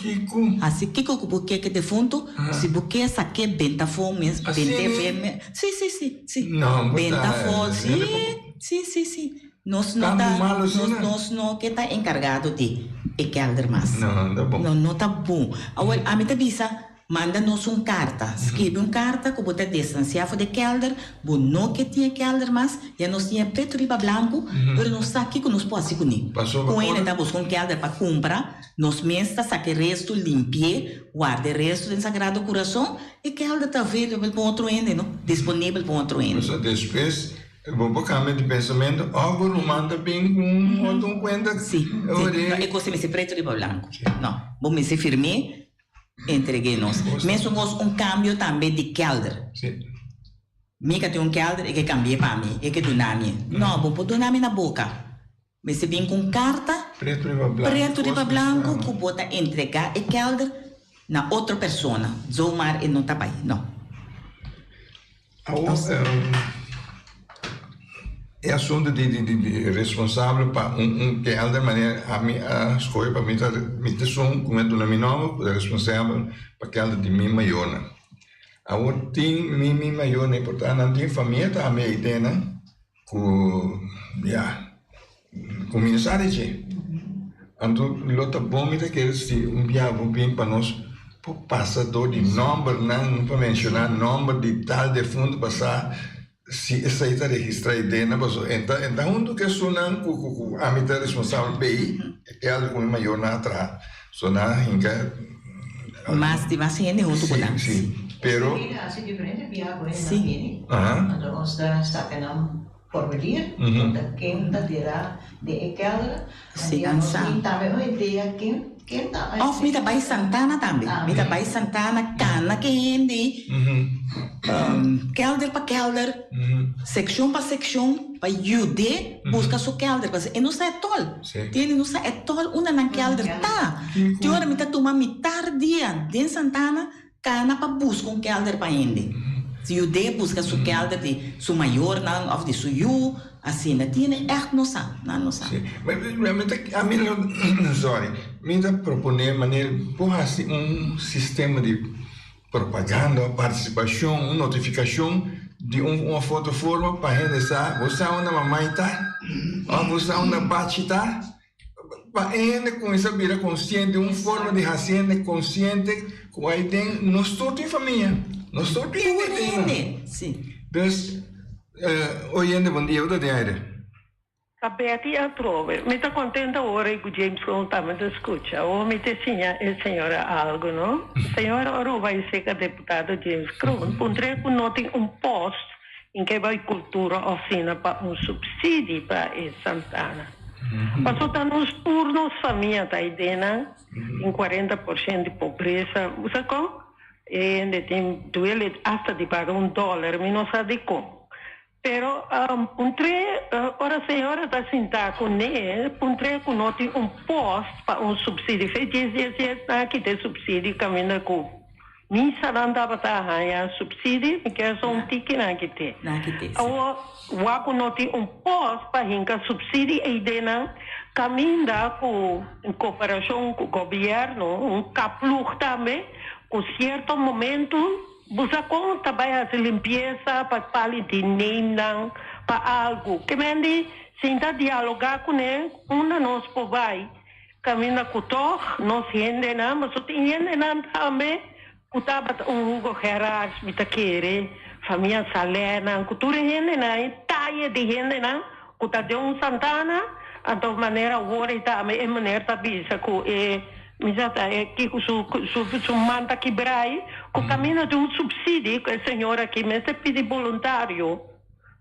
[SPEAKER 6] hasi kiko ku bo ke ku e defuntu, si bo ke sak'é benta afó mes, bent'é afó mes. Si, si, si, si. Benta afó, si, si, si, si. Nos no ta, nos, nos no ke ta enkargado di e kelder mas.
[SPEAKER 3] No, no ta bon.
[SPEAKER 6] No, no ta bon. Awel, ami ta bisa, manda nos un karta. Skirbi un karta ku bo ta distansiá for di e kelder, bo no ke tin e kelder mas, ya nos tin e pretu riba blanku, pero nos sa kiko nos por hasi kuné.
[SPEAKER 3] Pasobra
[SPEAKER 6] Ku hende
[SPEAKER 3] ora.
[SPEAKER 6] ta buska un kelder pa kumpra, nos mes ta saka e restu, limpi'é, warda e restu den Sagrado Kurason, e kelder ta available pa un otro hende, no? Disponibel pa un otro hende.
[SPEAKER 3] Pasobra despues Bo por cambia di pensamento of bo ruman ta bin cu un otro cuenta.
[SPEAKER 6] Sí, sí. No, e cosa mester preto riba blanco. No, bo mester firm'é. Entreg'é nos. Mesun kos un kambio tambe di kelder. Mi ka tin un kelder, e ke kambi'é pa mi, e ke duna mi. No, bo por duna mi na boka. Mester bin ku un karta
[SPEAKER 3] Pretu riba blanku.
[SPEAKER 6] pretu riba blanku ku bo ta entregá e kelder na otro persona. Zomaar e no ta bai, no.
[SPEAKER 3] Awor, e asuntu di di di di responsabel pa un un kelder manera ami a skohe pa mi ta mi ta esun ku mi a duna mi nòmber ku ta responsabel pa kelder di mi mayornan. Awor tin mi mi mayornan por ta nan tin famia tambe ei den nan ku ya kuminsá di dje. Anto lo ta bon mi ta kere si un bia bo bin pa nos por pasa dor di nòmbernan pa menshoná nòmber di tal defuntu pasá si esei ta registrá ei den nan pasobra e ta e ta huntu ku esunnan ku ku ku ami ta responsabel p'ei e kèlder ku mi mayornan a traha so nan a hinka
[SPEAKER 6] Mas di mas hende huntu ku nan.
[SPEAKER 3] Si si pero.
[SPEAKER 6] Si.
[SPEAKER 5] Anto nos ta saka nan Formulier konta ken ta dera den e kelder.
[SPEAKER 6] Si, nan sa.
[SPEAKER 5] Nos tin tambe un idea ken ken ta.
[SPEAKER 6] Of mi ta bai Santana tambe. Mi ta bai Santana kana ke hende kelder pa kelder, sekshon pa sekshon pa yud'é buska su kelder pasobra e no sa e tòl. Tiene no sa e tòl unda nan kelder ta. Tin ora mi ta tuma mitar dia den Santana Kana pa buska un kelder pa hende. Si yud'é buska su kelder di su mayornan òf di su yu, asina. Tiene ègt no sa, nan no sa.
[SPEAKER 3] Sí. Mi ta, ami lo, sorry, mi ta proponé manera por hasi un sistema di propaganda òf partisipashon, un notifikashon di un òf otro forma pa hende sa, bo sa unda mamai ta òf bo sa unda bachi ta. Pa e hende kuminsá bira konsiente, un forma di hasi hende konsiente ku ai den nos tur tin famia, nos tur tin hende
[SPEAKER 6] Tur hende, si.
[SPEAKER 3] Dus, oyente bon dia, bo ta den aire.
[SPEAKER 8] Ta Betty atrobe. Mi ta contento awor ei cu James Cone tambe ta scucha. Awor mi ta siña e señora algo, no? Señora Aruba y seca deputado James Kroon puntr'é cu no tin un post in ke bai cultura of sina pa un subsidi pa e Santana. Paso ta nos tur nos famia ta eidenan tin 40% di pobresa. Bo sa kon? E hende tin duele hasta di paga un dollar, mi no sa dikon. Pero puntr'é ora señora ta sinta ku ne, puntr'é ku no tin un post pa un subsidio. Fe djes djes djes nan a kita e subsidio kaminda ku Misa nan tabata haña subsidi, mi kier sa un tiki nan kite. Awor, wak ku no tin un pòst pa hinka subsidi ei den nan, kaminda ku en koperashon ku gobièrnu, un kaplug tambe, ku sierto momentu bo sa kon ta bai hasi limpiesa pa pali di neemnan pa algu. Ke men di sinta dialogá kuné unda nos por bai. Caminda cu tog nos hendenan, pasobra tin hendenan tambe cu tabata un Hugo Gerards, mi ta kere, famia Salehnan, cu tur e hendenan, e taye di hendenan cu ta den un Santana, anto manera awor e tambe e meneer ta bisa cu e, mi sa ta e kico su su su man ta kibra ei, cu caminda di un subsidi cu e señor aki mester pidi boluntario.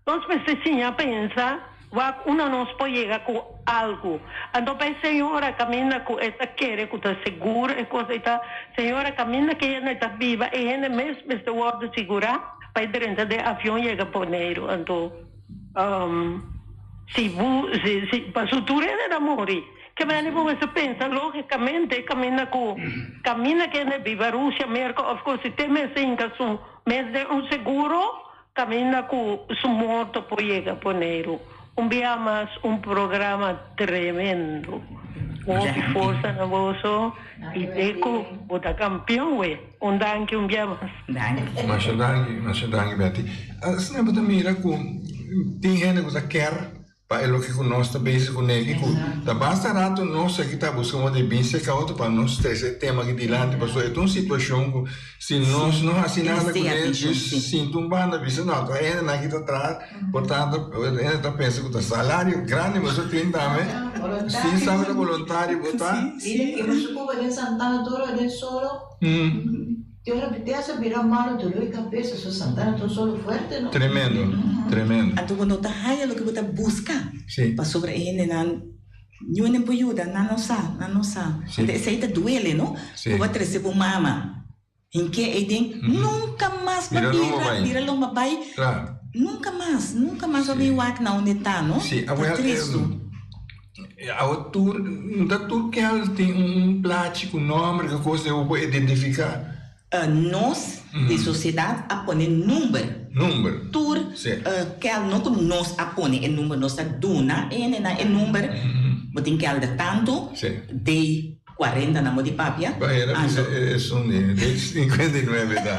[SPEAKER 8] Nos mester siña pensa wak unda nos por yega ku algu. Anto pa e señora kaminda ku e ta kere ku ta sigur e kos ei ta, señora kaminda ku e hende ta biba e hende mes mester wòrdu sigurá pa e drenta den avion yega Boneiru. Anto si bu si si pasobra tur hende ta muri. Ke mende bo mester pensa lógikamente kaminda ku kaminda ku hende biba Rusia, Merka òf kos si te mester hinka su mes den un seguro. Caminda cu su morto por yega Boneiru. Un bia mas un programa tremendo. Hopi forsa na boso y Deco bo ta campeon we. Un danki un bia mas.
[SPEAKER 6] Danki.
[SPEAKER 3] Masha danki, masha danki Betty. Asina bo ta mira cu tin hende cu ta ker Pa e loke ku nos ta bezig ku negi ku ta basta rato nos aki ta buska moda di bin serka otro pa nos trese e tema aki dilanti pasobra e ta un situashon ku si nos no hasi nada ku ne djis sinta un banda bisa no ta hendenan aki ta traha por tanto hende ta pensa ku ta salario grandi boso tin tambe sin sabi ta boluntario bo ta.
[SPEAKER 5] Te ora te hace bira malo dolor di cabeza so Santana ta un solo fuerte no.
[SPEAKER 3] Tremendo, tremendo.
[SPEAKER 6] Anto bo no ta haya loke bo ta buska.
[SPEAKER 3] Sí.
[SPEAKER 6] Pasobra e hendenan. Niun hende por yuda, nan no sa, nan no sa. Anto esei ta duele, no? Ku bo a trese bo mama hink'é ei den, nunka mas bo a bira, bira lomba bai, nunka mas, nunka mas bo a bin wak na unda e ta, no? Ta tristu.
[SPEAKER 3] Awo tur, no ta tur kel tin un plachi ku nòmber, ku kos ku bo por identifiká.
[SPEAKER 6] Nos di sociedad a pone number.
[SPEAKER 3] Number.
[SPEAKER 6] Tur kel no cu nos a pone e number, nos ta duna e hendenan e number. Bo tin kelder tanto, D cuarenta nan bo di papia.
[SPEAKER 3] Ba era bisa esun di D 59 ta.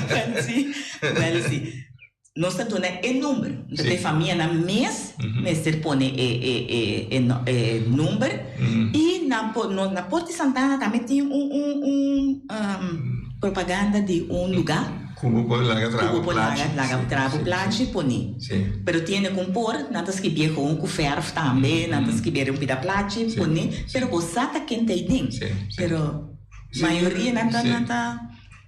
[SPEAKER 6] Wel si, wel si. Nos ta duna e number. Entonces e famianan mes mester pone e e number. Y na na Porta di Santana tambe tin un un un propaganda di un lugar.
[SPEAKER 3] Cu bo por laga traha bo
[SPEAKER 6] plachi. Cu bo por laga traha bo plachi pone. Pero tiene con por, nan ta skibié gewoon cu verf tambe, nan ta skibié un pida plachi pone, pero bo sa ta ken ta ei den. Pero mayoria nan ta nan ta.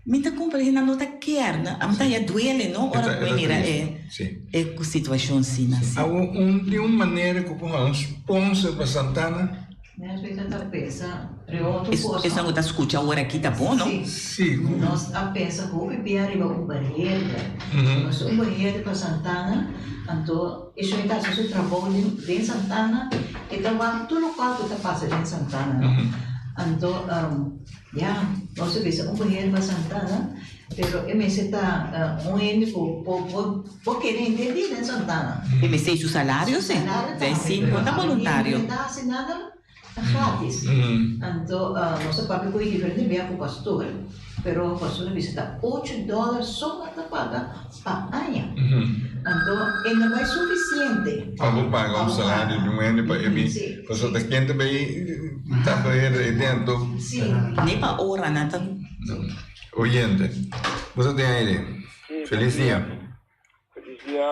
[SPEAKER 6] Mi ta cumpra hende no ta kier no a mi ta haya duele no ora cu mi mira e e situacion asina si.
[SPEAKER 3] Awo un tin un manera cu por haña un sponsor pa Santana?
[SPEAKER 5] Nos mester ta pensa riba otro cosa.
[SPEAKER 6] Esun cu ta scucha awor aki ta bon no?
[SPEAKER 3] Si.
[SPEAKER 5] Nos a pensa hopi bia riba un barrera. Nos un barrera pa Santana anto esun ta haci su trabou den Santana e ta wak tur locual cu ta pasa den Santana no. Anto. Ya, nos a bisa un muher pa Santana, pero e mester ta un hende ku por por kere entendí den Santana.
[SPEAKER 6] E mester su salario si, den si no ta boluntario.
[SPEAKER 5] No ta hasi nada gratis. Anto nos a papia ku e diferente bia ku pastor, pero pastor a bisa ta ocho dòler so nan ta paga pa aña. Anto e no bai sufisiente.
[SPEAKER 3] Pa bo paga un salario di un hende pa e bin. Pasobra ta ken ta bay ta bay rete anto.
[SPEAKER 6] Ni pa ora nan ta.
[SPEAKER 3] Oyente, bo ta den aire. Feliz dia.
[SPEAKER 12] Feliz dia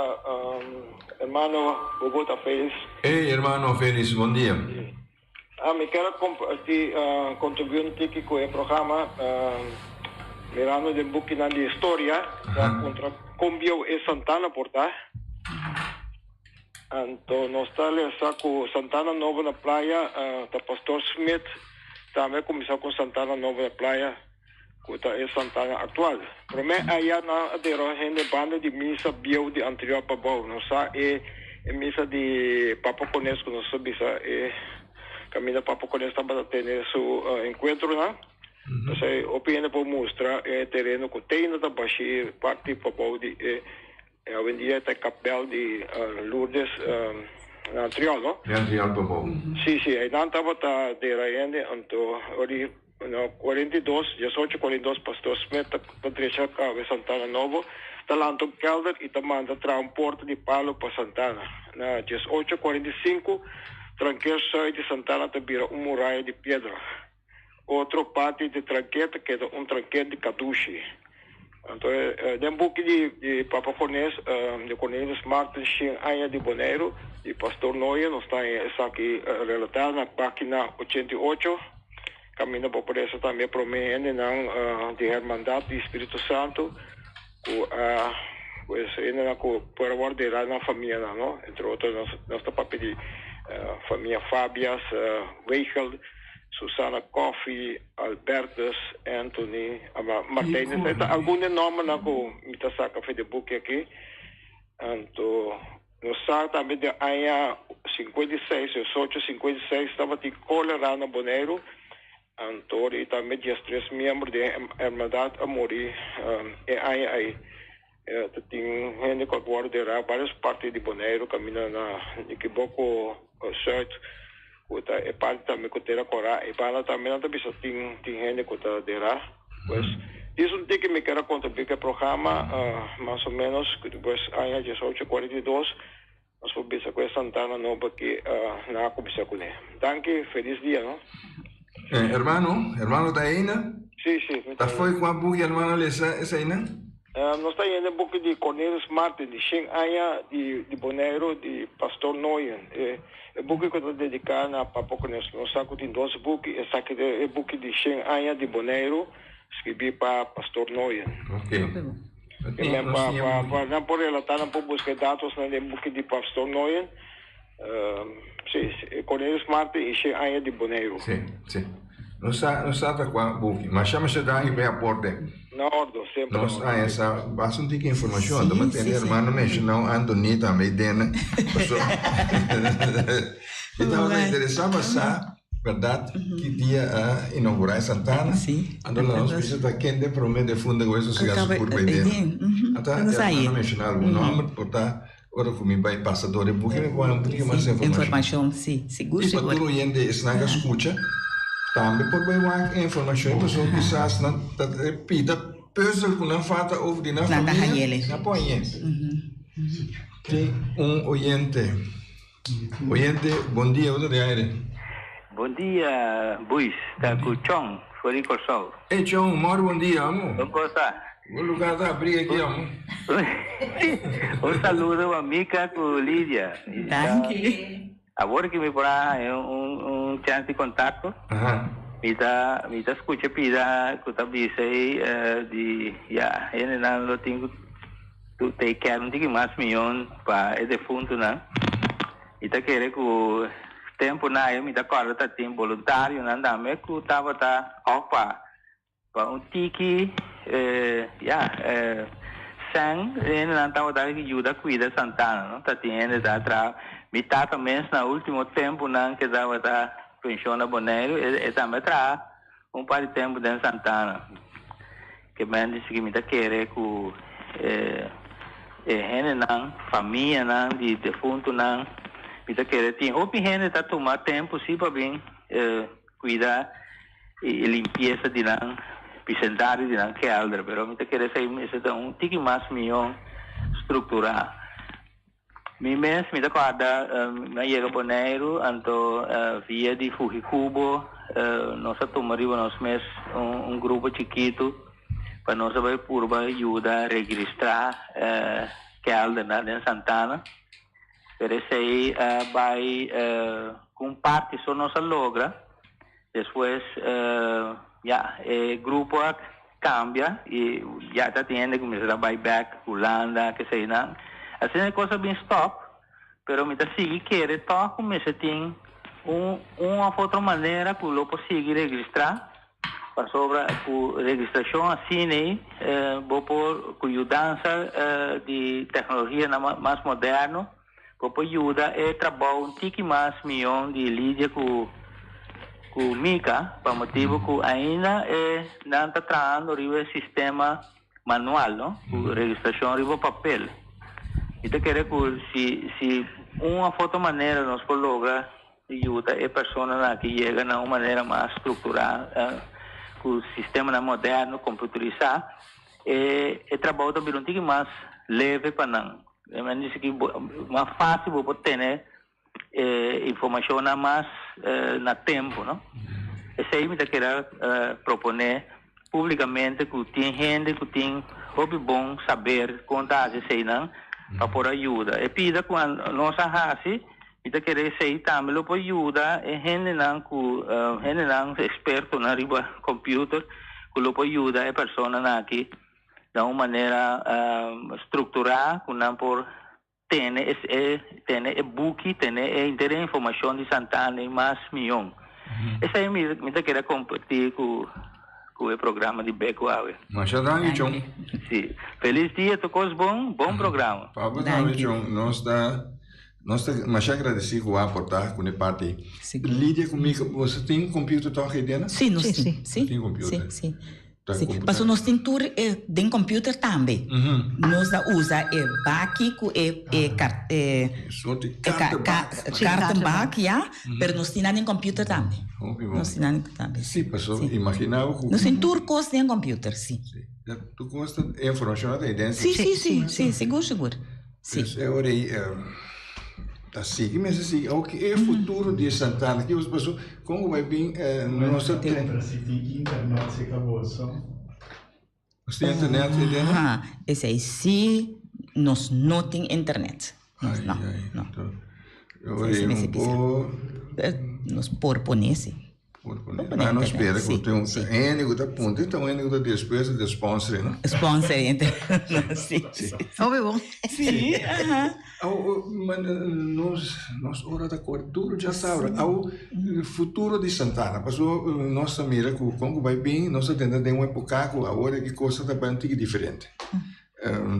[SPEAKER 12] hermano Bobo ta Felix.
[SPEAKER 3] Hey hermano Felix, bon dia.
[SPEAKER 12] Mi kier a comparti contribui un tiki cu e programa mirando den bukinan di historia ta contra con bieu e Santana por ta. Anto nos ta lesa cu Santana Nobo na Playa ta Pastor Smith tambe a cuminsa cu Santana Nobo na Playa cu ta e Santana actual. Prome aya nan a dera hende banda di misa bieu di anterior pabou. Nos sa e misa di Papa Cones cu nos ta bisa e caminda Papa Cones tabata tene su encuentronan. Esey hopi hende por mustra e tereno cu te ainda ta bashi parti pabou di e Awendia ta e kapèl di Lourdes na Antriol, no?
[SPEAKER 3] Na Antriol pabou.
[SPEAKER 12] Sí, sí, einan tabata dera hende, anto ora na 42, 18 42 Pastor Smith ta ta drecha kabe Santana Nobo, ta lanta un kèlder i ta manda traha un porta di palu pa Santana. Na 18 45 tranker sùit di Santana ta bira un muraya di piedra. Otro parti di tranket ta keda un tranket di kadushi. Anto den buki di Papa Cornes, di Cornelius Martens Shen Aña di Boneiru, di Pastor Nooyen, nos ta haña esaki relatá na página 88. Kaminda bo por lesa tambe promé hendenan di Hermandat di Spiritu Santu ku a pues hendenan ku por a wòrdu derá nan famianan, no? Entre otro nos ta papia di famia Fabias, Weigel. Susana Coffie, Albertus, Anthony, Martijn. Esei ta algun di e nòmbernan ku mi ta saka for di e buki aki. Anto nos sa tambe den aña 56, 1856, tabatin kólera na Boneiru. Anto i tambe diestres miembro di e hermandat a muri e aña ei. Ta tin hende ku a wòrdu derá vários parti di Boneiru kaminda na Nikiboko Sùit ku ta e parti tambe ku Tera Kòrá. E banda tambe nan ta bisa tin tin hende ku ta derá. Pues dis un tiki mi ker a kontribuí ku e programa mas o ménos pues aña 18 42 nos por bisa ku e Santana nobo aki nan a kuminsá kuné. Danki, felis dia no.
[SPEAKER 3] Hermano, hermano ta eina?
[SPEAKER 12] Sí, sí, mi
[SPEAKER 3] ta
[SPEAKER 12] Ta
[SPEAKER 3] fo'i kua buki hermano lesa eseinan?
[SPEAKER 12] Nos ta yendo e buki di Cornelis Martin, di Shen Aña di di Boneiru, di Pastor Nooyen. E e buki ku ta dediká na Papa Cornelis. Nos sa ku tin dos buki, esaki ta e buki di Shen Aña di Boneiru, skibí pa Pastor Nooyen.
[SPEAKER 3] Ok.
[SPEAKER 12] E men pa pa pa nan por relatá, nan por buska e datosnan den buki di Pastor Nooyen. Si, Cornelius Martin i She Aña di Boneiru.
[SPEAKER 3] Si, si. Nos sa, nos sa ta kua buki. Masha masha danki pa e aporte.
[SPEAKER 12] Na ordo, semper na
[SPEAKER 3] Nos
[SPEAKER 12] ordo.
[SPEAKER 3] haña sa basta un tiki informashon. Anto mi a tende hermano menshoná un Anthony tambe ei den. Paso mi tabata interesá pa sa bèrdat ki dia a inougurá e Santana. Anto la nos bisa ta ken den promé defuntu ku e sosegá su kurpa ei den. Anto e hermano menshoná algun nòmber por ta Ora ku mi bai pasa dor e buki mi por haña un poquito mas informashon.
[SPEAKER 6] Informashon, si, sigur,
[SPEAKER 3] I pa
[SPEAKER 6] sigur.
[SPEAKER 3] tur oyente esnan ku a skucha tambe por bai wak e informashon pasobra kisas nan ta pita pùzel ku nan falta over di nan
[SPEAKER 6] Nan ta
[SPEAKER 3] famia,
[SPEAKER 6] hañ'el.
[SPEAKER 3] nan por hañ'é. Tin un oyente. Oyente, bon dia, bo ta den aire.
[SPEAKER 13] Bon dia, Buis. Ta ku Chong for di Kòrsou.
[SPEAKER 3] Ey Chong, mòri bon dia, amo.
[SPEAKER 13] Kon kos ta?
[SPEAKER 3] Bo lugar ta abrí aki, amo.
[SPEAKER 13] Un saludo pa Mika ku Lidia.
[SPEAKER 6] Danki.
[SPEAKER 13] Awor ki mi por a haña un chance di kontakto, mi ta mi ta skucha pida ku ta bisa ei di ya hendenan lo tin ku Tu ta e kern tiki mas mion pa e defuntunan. Mi ta kere ku tempunan ayo mi ta kòrda ta tin boluntarionan tambe ku tabata òf pa pa un tiki ya sèn hendenan tabata yuda kuida Santana no. Ta tin hende ta traha. Mi tata mes na ultimo tempunan ke tabata penshon na Boneiru e tambe a traha Un par di tempu den Santana, ke men di sigui mi ta kere ku e e hendenan, famianan di defuntunan, mi ta kere tin hopi hende ta tuma tempu si pa bin kuida e limpiesa di nan bisendario di nan kelder, pero mi ta kere esei mester ta un tiki mas mihó strukturá. Mi mes mi ta kòrda mi a yega Boneiru anto via di Fujikubo nos a tuma riba nos mes un grupo chikitu pa nos a bai purba yuda registrá kèldernan den Santana. Pero esei a bai ku un parti so nos a logra. Despues ya e grupo a cambia y ya ta tin hende cu mester a bay bek Hulanda keseynan. Asina e cos a bin stop pero mi ta sigui kere toch cu mester tin un un of otro manera cu lo por sigui registra pasobra cu registracion asina ey bo por cu yudansa di tecnologianan mas moderno Bo por yuda e trabou un tiki mas mion di Lidia ku ku Mika pa motibu ku ainda e nan ta trahando riba e sistema manual no, ku registrashon riba papel. Mi ta kere ku si si un of otro manera nos por logra yuda e personanan aki yega na un manera mas strukturá ku sistemanan moderno komputerisá e e trabou ta bira un tiki mas leve pa nan. E men dice ki mas fácil bo por tene e informacionnan mas na tempo, no? Esey mi ta keda propone publicamente cu tin hende cu tin hopi bon saber con ta haci eseynan pa por a yuda. E pida cu nos a haci, mi ta kere esey tambe lo por yuda e hendenan cu hendenan expertonan riba computer cu lo por yuda e personanan aki na un manera strukturá ku nan por tene e tene e buki, tene e henter e informashon di Santana i mas mion. Esei mi mi ta kere kompartí ku ku e programa di Beko awe.
[SPEAKER 3] Masha danki Chon.
[SPEAKER 13] Si. Felis dia tur kos bon, bon programa.
[SPEAKER 3] Pa bo tambe Chon. Nos ta nos ta masha agradesí ku bo a aportá ku ne parti. Lidia ku Mika, boso tin computer tòg ei dena?
[SPEAKER 6] Si, nos tin. Si.
[SPEAKER 3] Tin computer.
[SPEAKER 6] Si, si. Sí, paso nos tin tur e den computer tambe. Nos ta usa e baki ku e e kar e
[SPEAKER 3] Soort di
[SPEAKER 6] e ka ka
[SPEAKER 3] kartenbak.
[SPEAKER 6] kartenbak, ya, pero nos tin nan den computer tambe.
[SPEAKER 3] Hopi bon.
[SPEAKER 6] Nos tin nan tambe.
[SPEAKER 3] Sí, paso imagina bo ku
[SPEAKER 6] Nos tin tur kos den computer, sí.
[SPEAKER 3] Sí, ya tur kos ta e informashon ta den
[SPEAKER 6] Sí, sí, sí, sí, sigur, sigur. Sí.
[SPEAKER 3] Dus e ora ei ta sigui mester sigui. Awor ki e futuro di e Santana? Ki paso kon ku bai bin nos ta
[SPEAKER 4] Pero si tin internet cerca boso.
[SPEAKER 3] Nos tin internet ei den?
[SPEAKER 6] Aha, esei sí nos no tin internet. Nos no, no.
[SPEAKER 3] E ora ei un por
[SPEAKER 6] Nos por pone sí.
[SPEAKER 3] Maar no spera ku tin un hende ku ta punta i ta un hende ku ta despues ta sponsor, no?
[SPEAKER 6] Sponsor, sí.
[SPEAKER 5] Hopi bon.
[SPEAKER 6] Sí, aha.
[SPEAKER 3] Au, nos, nos ora ta kore duro djasabra. Au, futuro di Santana. Paso nos ta mira ku kon ku bai bin, nos ta tenta den un epoka ku awor e kos ta bai un tiki diferente.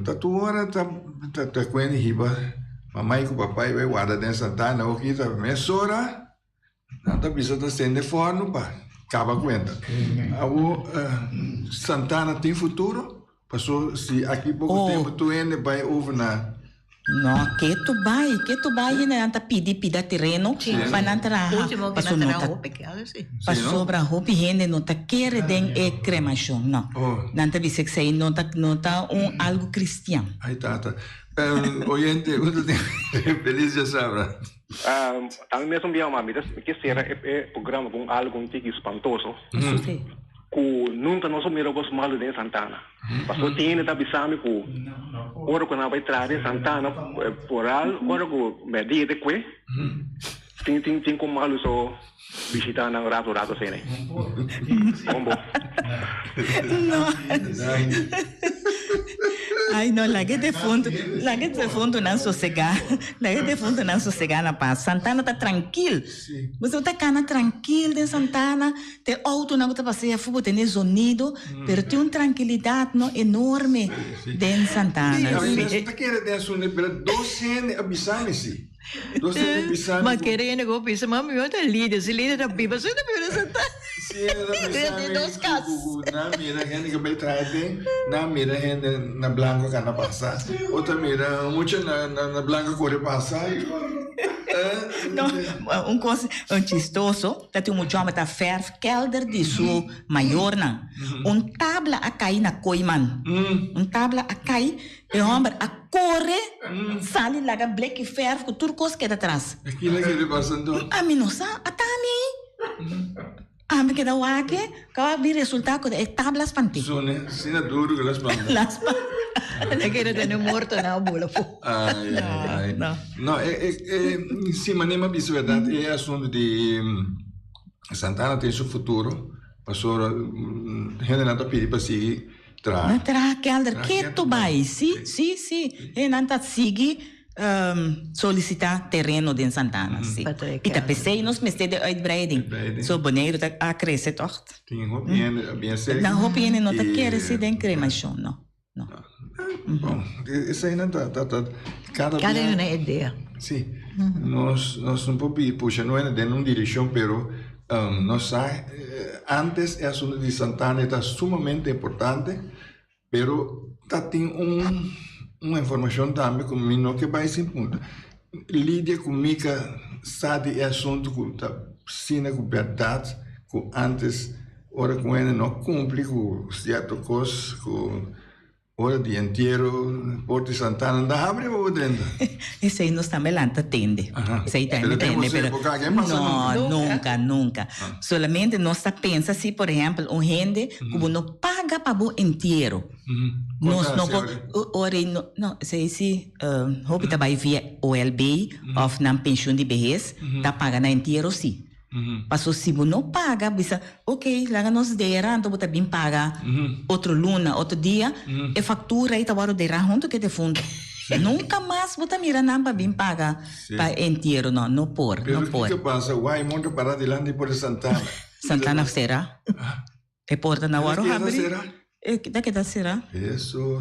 [SPEAKER 3] Ta tur ora ta ta kuende hiba mamai ku papai bai warda den Santana. Oki ta mesora Nan ta bisa ta sende fòrnu pa kaba kuenta. Awor Santana tin futuro? Paso si aki poko tempu tur hende bai over na.
[SPEAKER 6] No, ke tu bai, ke tu bai hende nan ta pidi pida tereno pa nan traha. Paso no ta, pasobra hopi hende no ta kere den e kremashon, no. Nan ta bisa esei no ta no ta un algu kristian.
[SPEAKER 3] Ai tata. Oyente, feliz djasabra.
[SPEAKER 7] Ami mes un bia ma mi ta ke sera e programa ku un algu un tiki spantoso ku nunka nos a mira kos malu den Santana. Pasobra tin hende ta bisa mi ku ora ku nan bai traha den Santana poral ora ku mèrdia ta kue tin tin tin ku malu so bishita nan rato rato asina. Bon bo.
[SPEAKER 6] Ay no, laga e defuntu, laga e defuntunan sosegá, laga e defuntunan sosegá na pas. Santana ta trankil. Bo ta kana trankil den Santana, te outonan ku ta pasea afó bo tene zonido, pero tin un trankilidat no enorme den Santana.
[SPEAKER 3] Sí, ami mes ta kere den asuntu, pero dos hende a bisa mi sí. Dos hende a bisa mi.
[SPEAKER 5] Ma kere hende ku bisa, mami mi ta Lidia, si Lidia ta biba, si ta biba den Santana.
[SPEAKER 3] Sí, nan a bisa mi ku nan mira hende ku bai traha den, nan mira hende na blanco kana pasa, otro mira mucha na blanco kore pasa.
[SPEAKER 6] No, un kos chistoso ta tin un mucha homber ta verf kelder di su mayornan. Un tabla a kai na Kooiman. Un tabla a kai, e homber a kore sali laga bleki verf ku tur kos keda tras.
[SPEAKER 3] Kila keda pasa anto?
[SPEAKER 6] Ami no sa, ata mi ei. Ami keda wak e, kaba bin resulta ku e tabla spant'é.
[SPEAKER 3] Zone, asina duru ku la spanta.
[SPEAKER 6] La spanta.
[SPEAKER 5] E keda tene morto na bula fu.
[SPEAKER 3] Ai, ai, ai. No, e, e, e, si manera mi a bisa bèrdat, e asuntu di Santana tin su futuro, pasobra hendenan ta pidi pa sigui traha.
[SPEAKER 6] Nan traha kelder ketu bai, si, si, si. Hendenan ta sigui Solicita tereno den Santana, si. I ta p'esei nos mester di uitbreiding. So Boneiru ta a crece toch?
[SPEAKER 3] Tin hopi hende a bien seki.
[SPEAKER 6] Na hopi hende no ta kere si den cremacion, no. No.
[SPEAKER 3] Bon, eseinan ta ta ta
[SPEAKER 5] cada bia. Cada un na idea.
[SPEAKER 3] Si. Nos nos no por pusha no hende den un direccion pero nos sa antes e asunto di Santana ta sumamente importante. Pero ta tin un un informacion tambe cu mi no ke bay sin punta. Lidia cu Mika sa di e asunto cu ta sina cu berdad cu antes ora cu hende no cumpli cu cierto cos cu ora di entiero por di Santana no ta habri pa bo drenta.
[SPEAKER 6] Esey nos tambe lanta tende. Esey tambe tende pero no nunca nunca. Solamente nos ta pensa si por ehempel un hende cu bo no paga pa bo entiero. Nos no por ora y no no esey si hopi ta bay via OLB of nan pensioen di behes ta paga nan entiero si. Paso si bo no paga bisa ok laga nos dera anto bo ta bin paga otro luna otro dia e factura ey ta worde dera hunto cu e defunto. Nunca mas bo ta mira nan pa bin paga pa entiero no no por no por.
[SPEAKER 3] Pero kico pasa why monto para dilanti por e Santana?
[SPEAKER 6] Santana cera. E porta na wòrdu habri. E ta keda será.
[SPEAKER 3] Eso.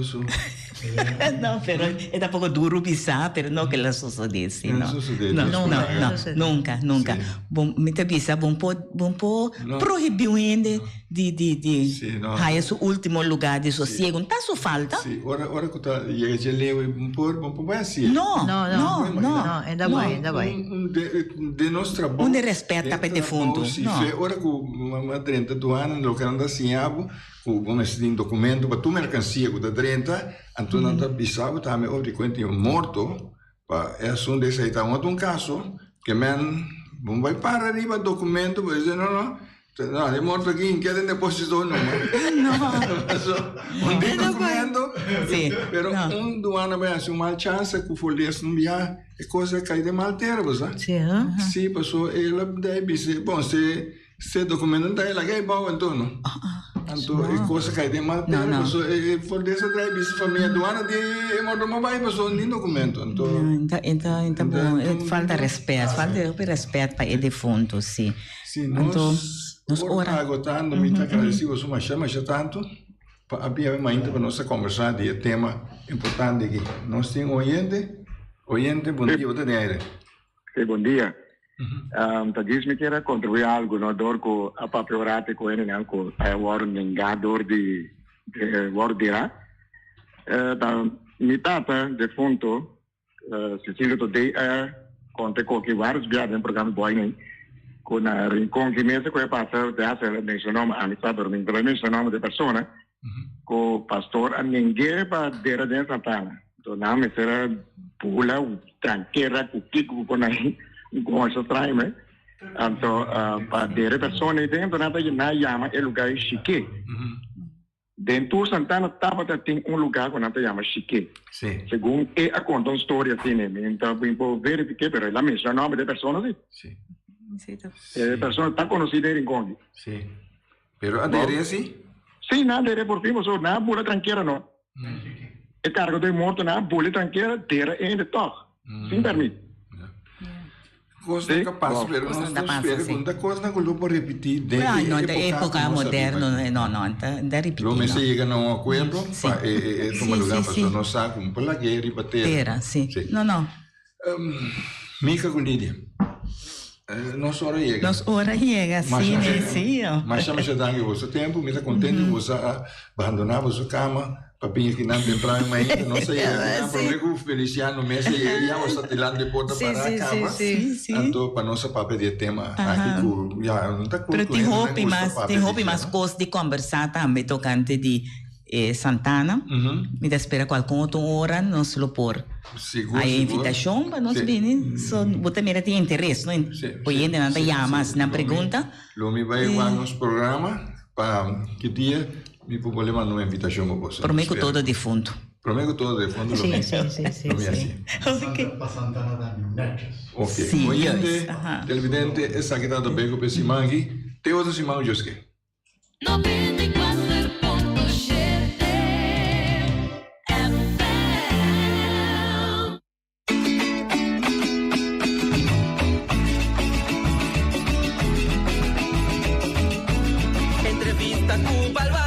[SPEAKER 6] No, pero e ta poko duru bisa, pero no ke la sosodé si no. No, no, no, nunka, nunka. Bon, mi ta bisa bon por, bon por prohibí un hende di, di, di haya su último lugá di sosiego. No ta su falta.
[SPEAKER 3] Sí, ora, ora ku ta yega dje leu ei bon por, bon por bai hasié.
[SPEAKER 6] No, no, no,
[SPEAKER 5] no. E ta bai, e ta bai.
[SPEAKER 3] Den nos trabou.
[SPEAKER 6] Un de respet ta pa e defuntu.
[SPEAKER 3] Si fe ora ku mama drenta duana loke nan ta siña bo ku bo mester tin dokumento pa tur merkansia ku ta drenta anto nan ta bisa bo tambe ora di kuenta tin un morto pa e asuntu esei ta un kaso ke men bo bai para riba dokumento bo dice no no. No, e morto aki in keda den deposito numa.
[SPEAKER 6] No.
[SPEAKER 3] So, un di documento. Sí. Pero no. un duana bai hasi un mal chance ku for les un bia e cosa kai den mal tera, bo sa?
[SPEAKER 5] Sí, huh?
[SPEAKER 3] Sí, paso el a dai bise, bon, se. Se documento ta laga e bou anto no. Anto e cosa kai den mal
[SPEAKER 6] No, no.
[SPEAKER 3] paso e for desa trai bisa famia duana di e morto mo bai paso ni documento anto.
[SPEAKER 6] Enta enta enta bon e falta respet, falta hopi respet pa e defunto si.
[SPEAKER 3] Si nos
[SPEAKER 6] nos
[SPEAKER 3] ora agotando mi ta agradeci boso masha masha tanto pa a bia mainta pa nos a conversa di e tema importante aki. Nos tin oyente, oyente bon dia bo ta den aire.
[SPEAKER 14] Sí, bon dia. Um, ta djis mi kier a contribuí algo, no, door cu a papia un rati cu hendenan cu a worde nengá door di, di worde dirá. Eh, ta mi tata defunto, eh, Cecilio Todé a conta cu aki varios bia den programa Boy Nei, cu na Rincon ki mester cu e pasa, de hace el a mencionó, ma ami sa, pero mi no ta bay mencioná nomber di persona, Ku pastor a neng'é pa dera den Santana. Enton nan mester a bula trankera ku kiko ku por nan gosa traime. Anto pa dera e persona ei den, enton nan ta nan a yama e lugá ei Shiké. Den tur Santana tabata tin un lugá ku nan ta yama Shiké. Segun e a konta un storia asina, mi ta bin por verifiké, pero el a menshoná nòmber di e persona si. E persona ta konosí den Rincon.
[SPEAKER 3] Pero a dere si?
[SPEAKER 14] Sí, nan a dere por fin, pasobra nan a bula trankera no. E karga den morto nan a bula tranquera, dera e hende tòg, sin pèrmit.
[SPEAKER 3] Kosnan ka pasa, pero nos ta spera ku no ta kosnan ku lo por ripití den e
[SPEAKER 6] No, ta
[SPEAKER 3] époka
[SPEAKER 6] époka moderno, no, no, ta ripití
[SPEAKER 3] Lo
[SPEAKER 6] no.
[SPEAKER 3] mester yega na un akuerdo pa e tuma lugá, pasobra nos sa ku por lag'é riba tera.
[SPEAKER 6] Tera, sí. No, no.
[SPEAKER 3] Mika ku Lidia, nos ora yega.
[SPEAKER 6] Nos ora yega, sí, mi sí.
[SPEAKER 3] Masha masha danki boso tempu, mi ta kontento ku boso a bandoná boso kama pa bini akinan temprano mainta. Nos a yega akinan promé ku Feliciano mes a yega, ya boso ta dilanti e porta pará kaba. Anto pa nos a papia di e tema aki ku ya no ta
[SPEAKER 6] Pero tin hopi mas, tin hopi mas kos di kòmbersá tambe tokante di E Santana, mi ta spera cu alcun otro ora nos lo por haya invitacion pa nos bini. So bo ta mira tin interes, no? Oyentenan ta yama, haci nan pregunta.
[SPEAKER 3] Lo mi bay wak nos programa pa ki dia mi por bolbe manda un invitacion pa boso.
[SPEAKER 6] Prome cu todo difunto.
[SPEAKER 3] Prome cu todo difunto lo mi haci.
[SPEAKER 4] Pa Santana ta netjes.
[SPEAKER 3] Ok. Oyente, televidente, esaki ta Beko p'e siman aki. Te otro siman cu Dios ke.
[SPEAKER 2] 94.7 FM. Entrevista cu baluarte.